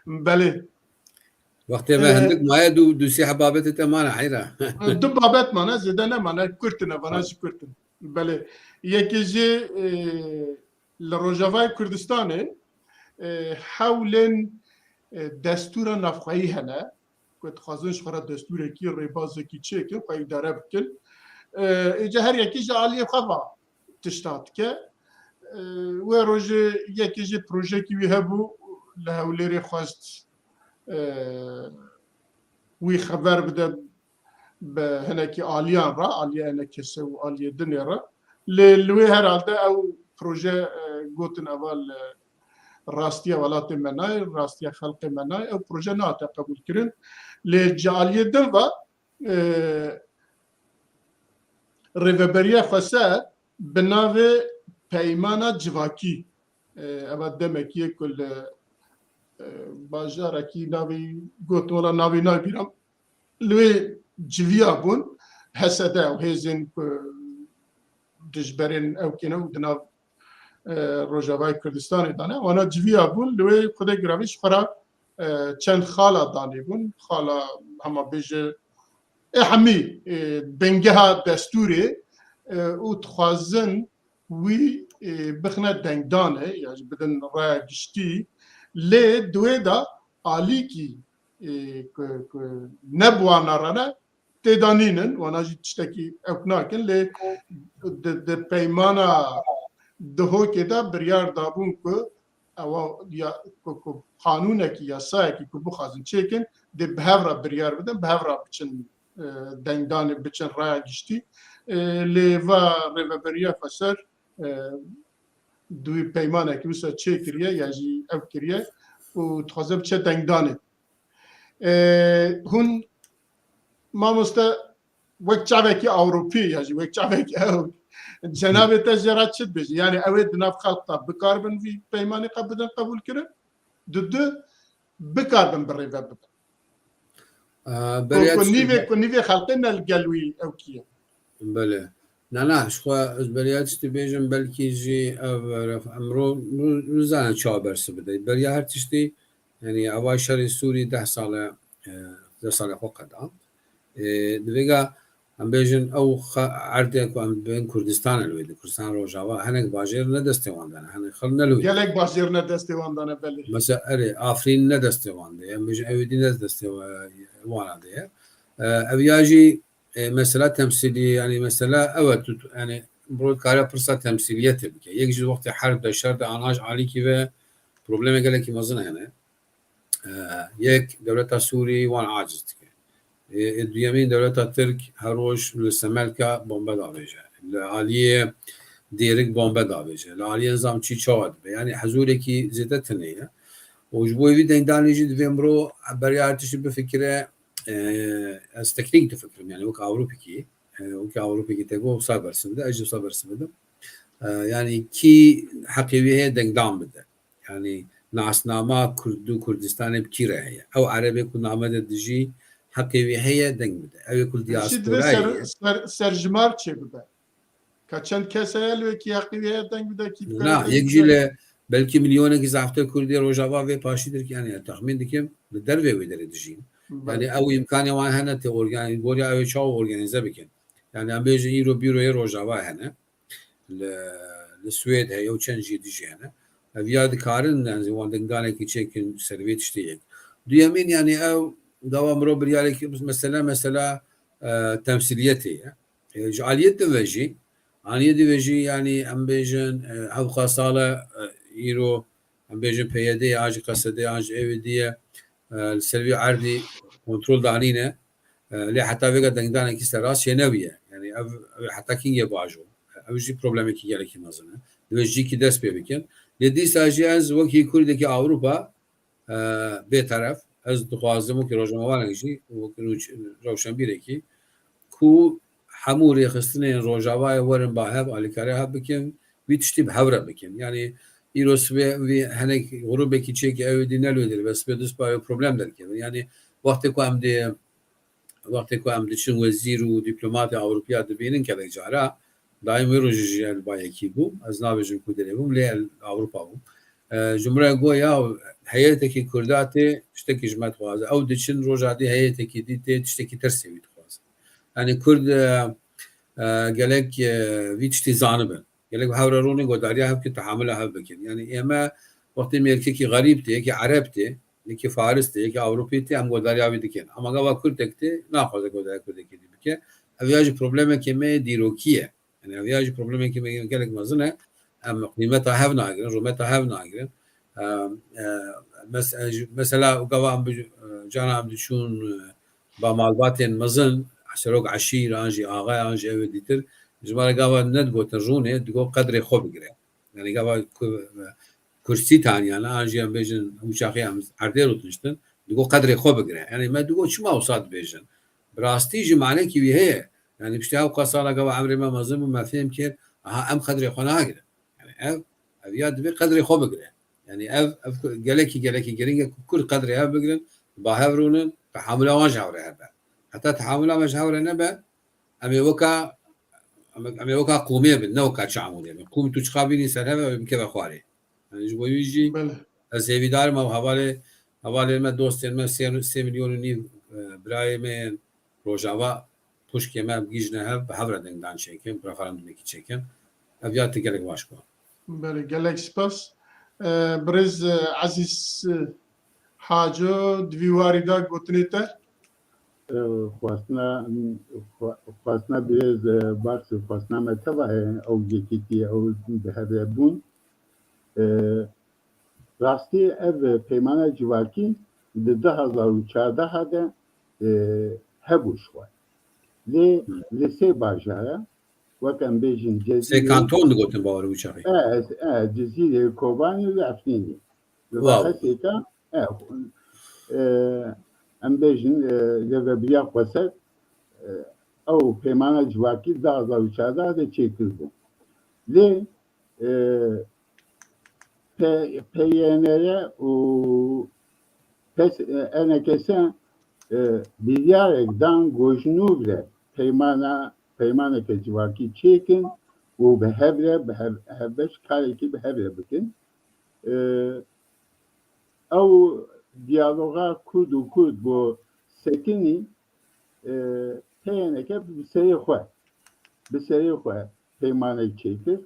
Belê. Wextê me Ee, hindik maye, du, du sê babetê te mane, heyra. Du babet mane, zêde ne mane, kurt in, vana Ha. jî kurt in. Belê. Yekê jî, e, li Rojavayê Kurdistanê, e, hewlên, e, destûra navxweyî hene, ku dixwazin ji xwe re destûrekî, rêbazekî çêkin, xwe îdare bikin. E, êca her yekî ji aliyê xwe va. tişta dike. E, wê rojê yekê jî projekî wî hebû, li Hewlêrê xwest, e, wî xeber bide bi hinekî aliyan re, aliyê Enekese û aliyê dinê re. Lê li wê herhalde ew proje, e, gotin eva li rastiya welatê me nayê, rastiya xelkê me nayê, ew proje nehate qebûlkirin. Lê ji aliyê din ve, e, Rêveberiya Xweser bi navê Peymana Civakî, e, eva demekî ye ku li, e, bajarekî navê gotin, wela navê nabînim. Li wê civiya bûn, H S D û hêzên ku dijberên ew kîne û di nav, e, Rojavayê Kurdistanê de ne, wana civiya bûn, li wê Xwedê giravî ji xwe re, e, çend xala danê bûn. Xala hema bêje, ê hemî, e, bingeha destûrê, e, û dixwazin wî, e, bixine dengdanê, ya jî bidin raya giştî, lê di wê de alîkî, e, ku, ku ne bi wan re ne, tê de nînin, wana jî tiştekî ew nakin, lê di, di peymana Duhokê de biryar dabûn ku ewa ya, ku, ku qanûnekî, yasayekî ku bixwazin çêkin, dê bi hev re biryar bidin, bi hev re biçin, e, dengdanê, biçin raya giştî. E, lê va Rêveberiya Xweser, e, dû peymanekî wisa çêkiriye ya jî ew kiriye û dixwaze biçe dengdanê. E, hûn mamoste wek çavekî Ewropî ya jî wek çavekî ew, cenabê te jê re çi dibêje? Yani ew ê di nav xelk de bikaribin vî peymanê qe-, bidin qebûlkirin? Di du bikaribin bi rêve bibin. Aa, Ku, beriya ku tiştî nîvê, ku nîvê xelkê ne li gel wî ew kî ye. Belê. Na, na, ji xwe ez beriya tiştî bêjim, belkî jî ev, ev emro, nu, nizane çawa bersi bide. Beriya her tiştî, yani, ava şerê Sûrî deh sale, e, deh sale xwe qeda. E, di vêga em bêjin ew xe-, erdê ku em bên Kurdistan e li wê di, Kurdistan Rojava, hinek bajêr ne destê wan de ne, hinek xelk ne li wê. Gelek bajêr ne destê wan de ne, belê. Mesela, erê, Afrîn ne destê wan de ye, em bêjin ew êdî ne destê wa-, wana de ye. E, ev ya jî, e, mesela temsîlî, yani mesela ew e, tu, yani, mirov dikare pirsa temsîliyetê bike. Yek jî wextê herb de, şer de, ana ji alîkî ve problemê gelekî mezin hene. E, yek, dewleta Sûrî wan aciz dike. E, e, duyemîn, dewleta Tirk her roj li Semelka bombe davêje. Li aliyê Dêrik bombe davêje. Li aliyê nizam çî çawa dibe. Yani hezûrekî zêde tune ye. Û ji bo vî dengdanê jî divê mirov beriya her tiştî bifikire, e, ez teknîk difikirim, yani wek Ewropîkî, e, wek Ewropîkî teko wisa bersiv bide, ez jî wisa bersiv bidim. E, yani kî heqê wî heye dengdan bide. Yani nasnama Kurd û Kurdistanê bi kî re heye? Ew Erebê ku name de dijî heqê wî heye deng bide. Ew ê ku li Jî divê diasporayê ser, ye. ser, serjimar çê bibe. Ka çend kes heye li wê kî heqê wî heye deng bide, kî bikare Na, deng yek bide? Jî li belkî milyonekî zehfte Kurdê Rojava vê paşî dirk, yani, yani, texmîn dikim, li dervê wê derê dijîn. Belê. Yani, ew îmkanê wan hene tê organ-, goriya ew ê çawa organîze bikin. Yani, em bêjin îro bîroyê Rojava hene. Li, li Swêd heye û çend jî dijî hene. Ev ya dikarin, yani, wan dengdanekî çêkin ser vê tiştê yek. Duyemîn, yani, ew dawa mirov biryarekî, mesela, mesela, e, temsîliyetê ye. E, ji aliyê din ve jî, aliyê din ve jî, yani, em bêjin, e, hevqa sal e, e, îro, em bêjin P Y D ya jî, Q S D ya jî, ew ê diye, e, li ser vî erdî kontrol danîne. E, lê heta vêga dengdanekî serrast çênebûye. Yani, ev, ev heta kîngê bajo. Ew jî problemekî gelekî mezin e. Divê ji cîkî dest pê bikin. Lê dîsa jî ez wekî Kurdekî Ewropa, e, bêteref. Ez dixwazim wekî rojnamevanek jî, wekî rûç-, rewşenbîrekî ku hemû rêxistinên Rojavayê werin ba hev, alîkariya hev bikin, vî tiştî bi hev re bikin. Yani îro sibê vî hinek grûbekî çêkî ew êdî ne li wê derê be, sibê du sibê ew problem derkevin. Yani wextê ku em dê Wextê ku em diçin wezîr û dîplomatê Ewropiya dibînin gelek cara, daîm wê rojê jî li ba yekî bûm. Ez nabêjim ku derê bûm, lê li Ewropa bûm. E, ji min re got, ya heyetekî Kurda tê tiştekî ji me dixwaze. Ew diçin roja dî heyetekî dî tê tiştekî tersê wî dixwaze. Yani Kurd, e, e, gelek, e, vî tiştî zanibin. Gelek bi hev re rûnin, godariya hev bikin, tehamula hev bikin. Yani ême wextê mêrkekî xerîb tê, yekî Ereb tê, yekî Faris tê, yekî Ewropî tê, em godariya wî dikin. Ama gava Kurdek tê, naxwaze godariya Kurdekî dî bike. Ev ya jî problemekê me yê dîrokî ye. Yani ev ya jî problemekî me-, gelek mezin e. Em qîmeta hev nagirin, rûmeta hev nagirin. Em, e, mes-, e, ji-, mesela gava em bi-, e, cana em diçûn, e, ba malbatên mezin, serok eşîr, an jî axa, an jî ew ê dîtir, ji me re gava nedigotin rûnê, digot qedrê xwe bigire. Yani gava ku-, kursî taniyane, an jî em bêjin, wî çaxê em erdê rûdiniştin, digot qedrê xwe bigire. Yani me digot çima wisa dibêjin? Bi rastî jî manekî wî heye. Yani piştî hewqa sala gava emrê me mezin bû, me fêm kir, aha, em qedrê xwe nagirin. Yani ev, ev ya divê qedrê xwe bigire. Yani ev, ev gelekî, gelekî giring e ku Kurd qedrê hev bigirin, ba hev rûnin, tehamula wan ji hev re hebe. Heta tehamula me ji hev re nebe, em ê weka, em ê, em ê weka qûmê bin, ne weka çamûrê bin. Qûm tu çiqa bînî ser hev e, em keve xwarê. Yani ji bo wî jî Belê. ez hêvîdar im, ew hevalê, hevalên me, dostên me, sê, sê milyon û nîv, e, birayê me yên Rojava, xwişkê me bigihîjine hev, bi hev re dengdan çêkin, referandumekî çêkin. Ev ya te gelek baş bû. Belê, gelek spas. E, birêz, e, Ezîz, e, Haco, di vî warî de gotinê te. E, xwestina, xwe-, xwestina birêz, e, Baxsî, xwestina me teva heye, ew yekîtî, ew bi hev re bûn. E, rastî ev peymana civakî di du hazar û çardeh de, e, hebû ji xwe. Lê Hı. li sê bajara, wek em bêjin Sê Cezîrê, kanton digotin bawer wî çaxê. E, e, Cizîrê, Kobanê û Efrînê. Li Wow. Baxesê de, e, e, em bêjin, e, Rêvebiriya Xweser, e, ew peymana civakî du hazar û çardeh de çêkiribû. Lê, e, P-, P Y N R û pes-, e, E N K S, e, biryarek dan ku ji nû re peymana, peymaneke civakî çêkin û bi hev re, bi hev, hevbeş karekî bi hev re bikin. E, ew diyaloga Kurd û Kurd ku sekinî, e, P Y N K bi serê xwe, bi serê xwe peymanek çêkir.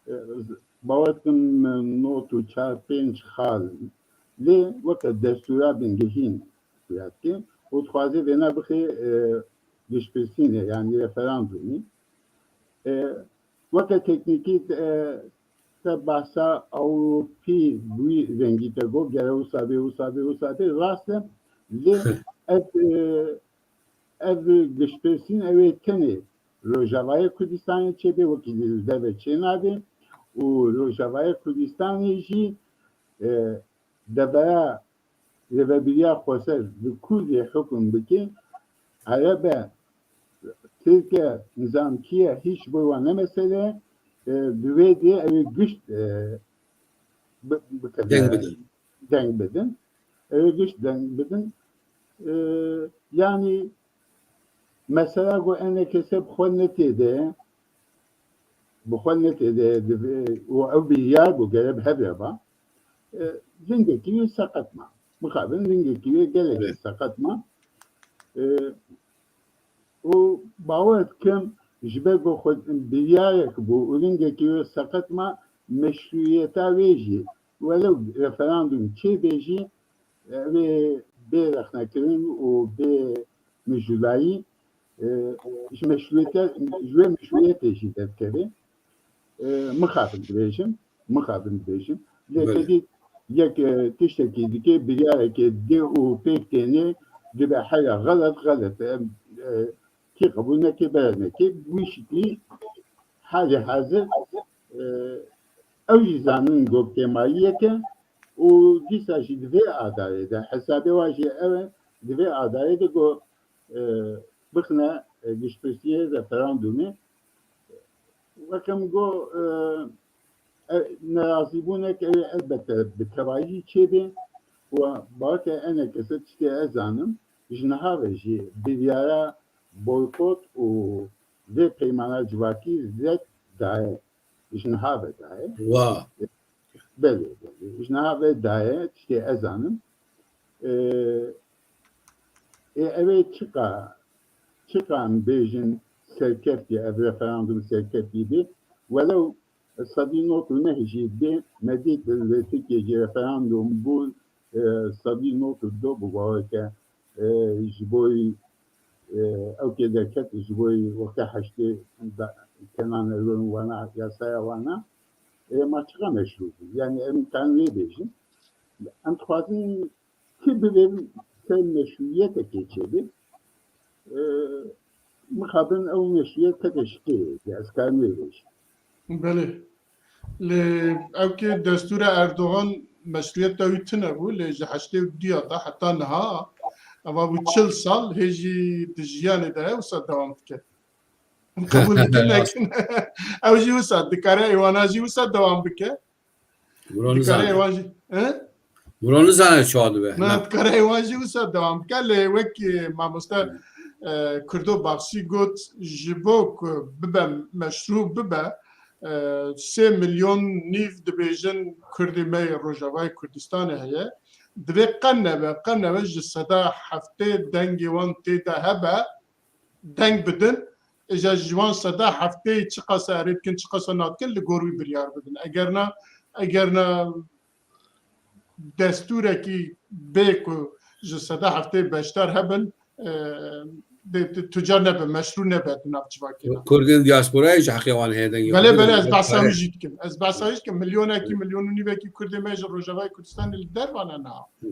E, z-, bawer dikim, not û çar pênc xal. Lê weke destûra bingehîn xuya dike û dixwaze vêna bixe, e, giştpirsînê, yanî referandumê. E, weke teknîkî, e, te behsa Ewropî bi wî rengî te got, gere wisa bê, wisa bê, wisa bê, rast e. Lê ev, e, ev giştpirsîn ew ê tenê Rojavayê Kurdistanê çêbê, wekî li devê çênabê û Rojavayê Kurdistanê jî, e, devera Rêvebiriya Xweser bi Kurdê hukm bike, Ereb e, Tirk e, nizamkî ye, hîç bo wan ne mesele, e, bi vê dê ew ê gişt, e, bi-, bike Deng bidin. deng bidin. Ew ê gişt deng bidin. E, yanî mesela ku E N K S bi xwe ne tê de, bi xwe ne tê de, divê, û ew biryar bû, gere bi hev re ba. E, lingekî wê seqet ma. Mixabin lingekî wê gelekî Evet. seqet ma. E, û bawer dikim ji ber ku xwe biryarek bû û lingekî wê seqet ma, meşrûyeta wê jî, welew referandum çêbe jî, ew ê bê rexnekirin û bê mijûlayî, e, ji meşrûyete, ji wê meşrûyetê jî derdikeve. E, mixabin dibêjim, mixabin dibêjim. Lê Belê. tevî yek, e, tiştekî dike, biryarekê dê û pêk têne, dibe heya xelet, xelet. Em, e, kê qebûl neke, bere neke. Wî şiklî halê hazir, e, ew jî zanin ku kêmayiyek e û dîsa jî di vê adarê de, hesabê wa jî ew e, di vê adarê de ku, e, bixine, e, giştpirsiyê referandumê. Weke min got, e, e, nerazîbûnek ew ê elbette bi tevayî çêbe û baweke E N K S tiştê ez zanim, ji niha ve jî biryara boykot û vê peymana civakî red daye. Ji niha ve daye. Wa. Belê, belê. Ji niha ve daye, tiştê ez zanim. Ee, ê, ev ê çiqa, çiqa em bêjin serkeftî, ev referandum serkeftî bê. Welew sedî nod û neh jî bê, me dît li Tirkiyê jî referandum bû, e, sedî nod û du bû, baweke, e, ji bo, e, ew kê derket, ji bo weke heştê da-, Kenan Ergol'un wana, yasaya wana, e, ma çiqa meşrû bû. Yani em kan wê bêjin. Em dixwazin ki bibê ser meşrûyeteke çêbe. E, mixabin ew meşrûyet teke şikê, ez karim wê bêjim. Belê. Lê ew ki destûra Erdogan meşrûyeta wî tune bû, lê ji heştê û duya da heta niha, eva bû çil sal, hê jî di jiyanê de ye, wisa dewam dike. Qebûl dikin, nekin. Ew jî wisa dikare êwana jî wisa dewam bike. Miro Dikare nizane. êwan jî, he? Miro nizane çawa dibe. Na, dikare êwan jî wisa dewam bike, lê wek, e, mamoste, e, Kurdo Baxsî got, ji bo ku bibe meşrû bibe, e, sê milyon nîv dibêjin Kurdê me yê Rojavayê Kurdistanê heye. Divê qe nebe, qe nebe ji seda heftê dengê wan tê de hebe, deng bidin. Îja ji wan seda heftê çiqas erê dikin, çiqas nadikin, li gor wî biryar bidin. Eger na, eger na destûrekî bê ku ji seda heftê beşdar hebin, e, de, de, tucar nebe, meşrû nebe di nav civakê de. Kurdên diasporayê ji heqê wan heye dengê Belê, xwe belê, bidin. ez behsa wî jî dikim. Ez behsa wî jî dikim. Milyonekî, milyon û nîvekî Kurdê me ji Rojavayê Kurdistanê li derva ne niha. Hı.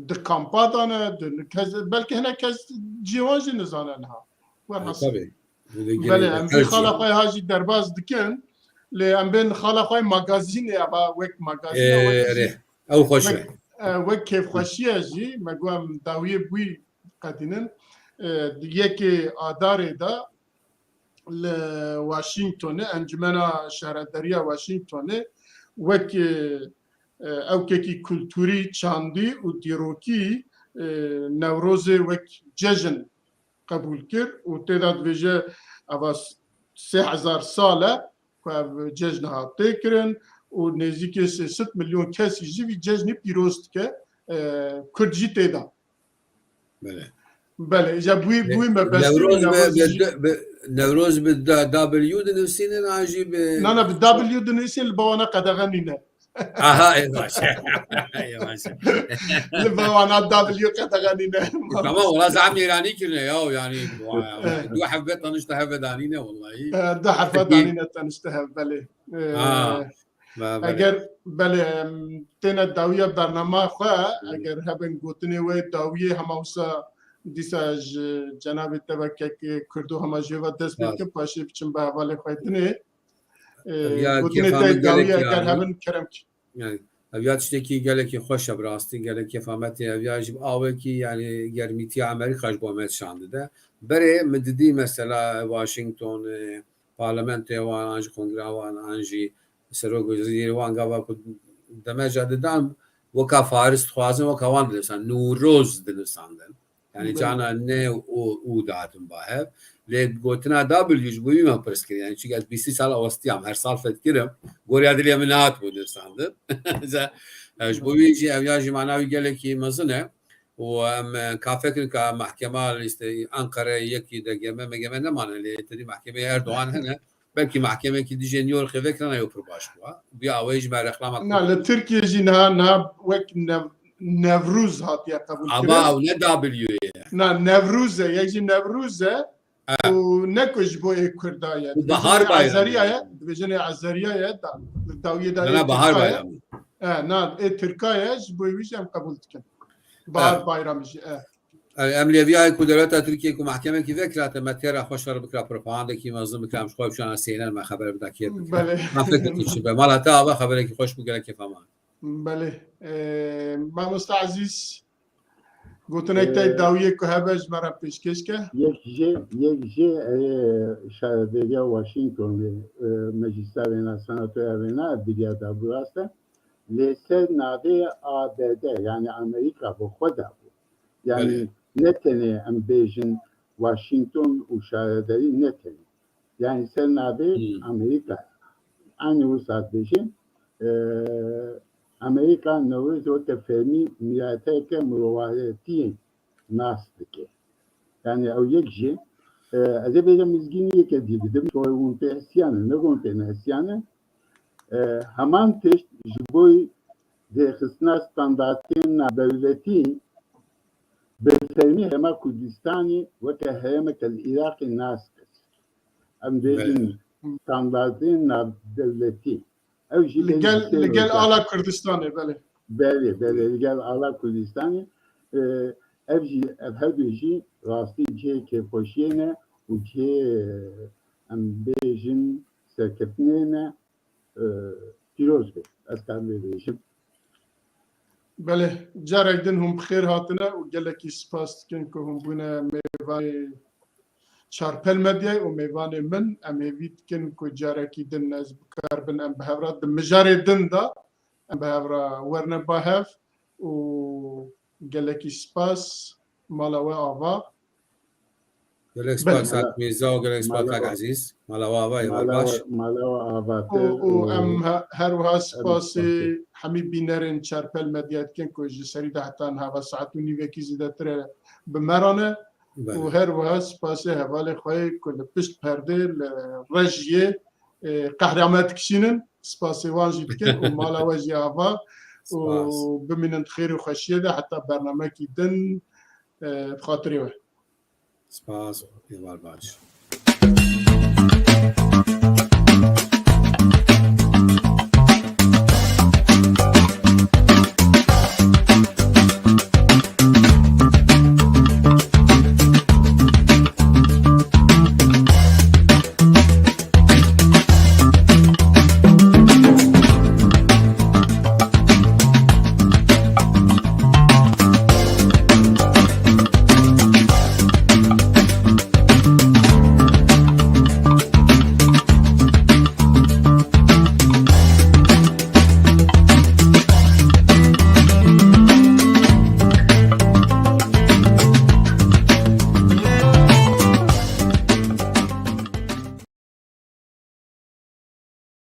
Di kampa de ne, di kes, belkî hinek kes cî wan jî nizane niha. Welhasil. Tabii. Belê, em vî xala xwe ha jî derbas dikin, lê em bên xala xwe magazînê, eva wek magazîn, Ee, wek jî erê. Ew xweş wek, e. E, wek kêfxweşiye jî, me got em dawiyê bûyî qedînin. E, di yekê Adarê de li Washingtonê, Encumena Şarederiya Washingtonê, wek, e, e, ewkekî kulturî, çandî û dîrokî, e, Newrozê wek cejn qebûl kir û tê de dibêje eva s-, sê hezar sal e ku ev cejn hat tê kirin û nêzîkê sê sed milyon kesî jî vî cejnî pîroz dike, e, Kurd jî tê de. Belê. Belê, îja bûyî, E, bûyî me bestî Newroz bi, Newroz bi jî. D-, bi, Newroz bi da-, W dinivîsînin an jî bi Na, na, bi W dinivîsîn li ba wana qedexe nîne. Aha, ê baş. Ê baş. Li ba wana W qedexe nîne. Tamam, wala zam Îranî kirine ya, yani, du hevbe tanıştı hevbe danîne, vallahi. E, du herfa Peki. danîne tanıştı hev, belê. E, Ha. Be, belê. Eger, belê, em, têne dawiya bernama xwe, Hı. eger hebin gotinê we dawiyê hema wisa dîsa ji cenabê te ve kek Kurdo hema jê ve dest pê Bas. bikin, paşê biçin bi hevalê xwe dinê. E, Ev ya gotinê kêfa te min gelek dawiya eger ya. hebin kerem ki. Yani, ev ya tiştekî gelekî xweş e, bi rastî gelek kêfa me tê. Ev ya ji awekî, yani, germîtiya Amerîka ji bo me şandide. Berê min didî mesela Washington, e, parlamentoya wan, an jî kongreya wan, an jî serok wezîrê wan gava ku demeca didan, weka faris dixwazin, weka wan dinivîsan, Newroz dinivîsandin. Yani Belê. cana ne û, û dihatin ba hev. Lê gotina W ji bo wî me pirs kir. Yani çunke ez bîstî sal awestiyam, her sal fetkirim. Goriya dilê min nehat bû dinivîsandin. Ze-, e, ji bo wî jî ev ya jî mana wî gelekî mezin e. û em, e, ka fikir ka mahkema lîste Ankara yekî D G M, M G M nemane lê tedî mahkemeyê Erdogan hene. Belkî mahkemekî dijê New Yorkê vekirana yo pir baş bûa. Bi awayî ji me reklama Na, li Tirkiye jî niha, niha wek Nev-, Nevrûz hatiye qebûl Ama kirin. ew ne W ye. Na, Nevrûz e, yek jî Nevrûz e. E. Û ne ku ji bo ê Kurda ye. Û Dibêjin bahar ê bayramı Azeriya ye, yani. dibêjin ê Azeriya ye, da, dawiyê da Na, ê na, bahar Tirka ye. bayramı. E, na, ê Tirka ye, ji bo wî jî em qebûl dikin. Bahar E. bayramı jî, e. E, em lê viyayê ku dewleta Tirkiye ku mahkemekî vekira te me têra xwe şer bikira propagandekî mezin bikira em ji xwe biçûna sêner me xeber bida kê bikira. Belê. Ma fikir tu çi be? Mala te ava xeberekî xweş bû gelek kêfa me. Belê. E, mamosta Ezîz, gotinek te E, dawiyê ku hebe ji me re pêşkêş ke. Yek jê, yek jê, e, şarederiya Washingtonê, e, meclisa wêna, senatoya wêna, ev diriya da bû rast e. Lê ser navê A B D, yani Amerîka bi xwe de bû. Yani Belê. ne tenê em bêjin Washington û şaredarî ne tenê. Yani ser navê Hmm. Amerîka. Aynî wisa dibêjin, e, Amerîka Newroz weke fermî mileteke mirovaretiyê nas dike. Yani ew yek jî, e, ez ê bêjim mizgînî yeke dî bidim, çawa hûn pê hesiyan in, ne hûn pê nehesiyan in. E, heman tişt ji bo rêxistina standartên navdewletî bi fermî Herêma Kurdistanî weke herêmeke li Iraqê nas kir. em bêjin standartên navdewletî. Ew jî Li gel, li gel ala Kurdistanê, belê. Belê, belê, li gel ala Kurdistanê. E, ev jî, ev her du jî rastî cihê kêfxweşiyê ne û cihê, e, em bêjin serkeftinê ne. E, pîroz be. Ez karim vê bêjim. Belê, carek din hûn bi xêr hatine û gelekî spas dikin ku hûn bûne mêvanê Çarpel Medyayê û mêvanê min. Em hêvî dikin ku carekî din ez bikaribin em bi hev re di mijarê din de em bi hev re werne ba hev û gelekî spas mala we ava. Gelek spas Kak Mîrza û gelek spas Kak Ezîz. Mala we ava, êvar baş. Mala we ava. Û, û em he-, her wiha spasê hemî bînerên Çarpel Medya dikin ku ji serî de heta niha saet û nîvekî zêdetir e bi me re ne. Û her wiha spasê hevalê xwe yê ku li pişt perdê li rejiyê, e, qehra me dikişînin. Spasê wan jî dikin û mala we jî ava û bimînin di xêr û xweşiyê de heta bernamekî din, e, bi xatirê we. Spas, êvar baş.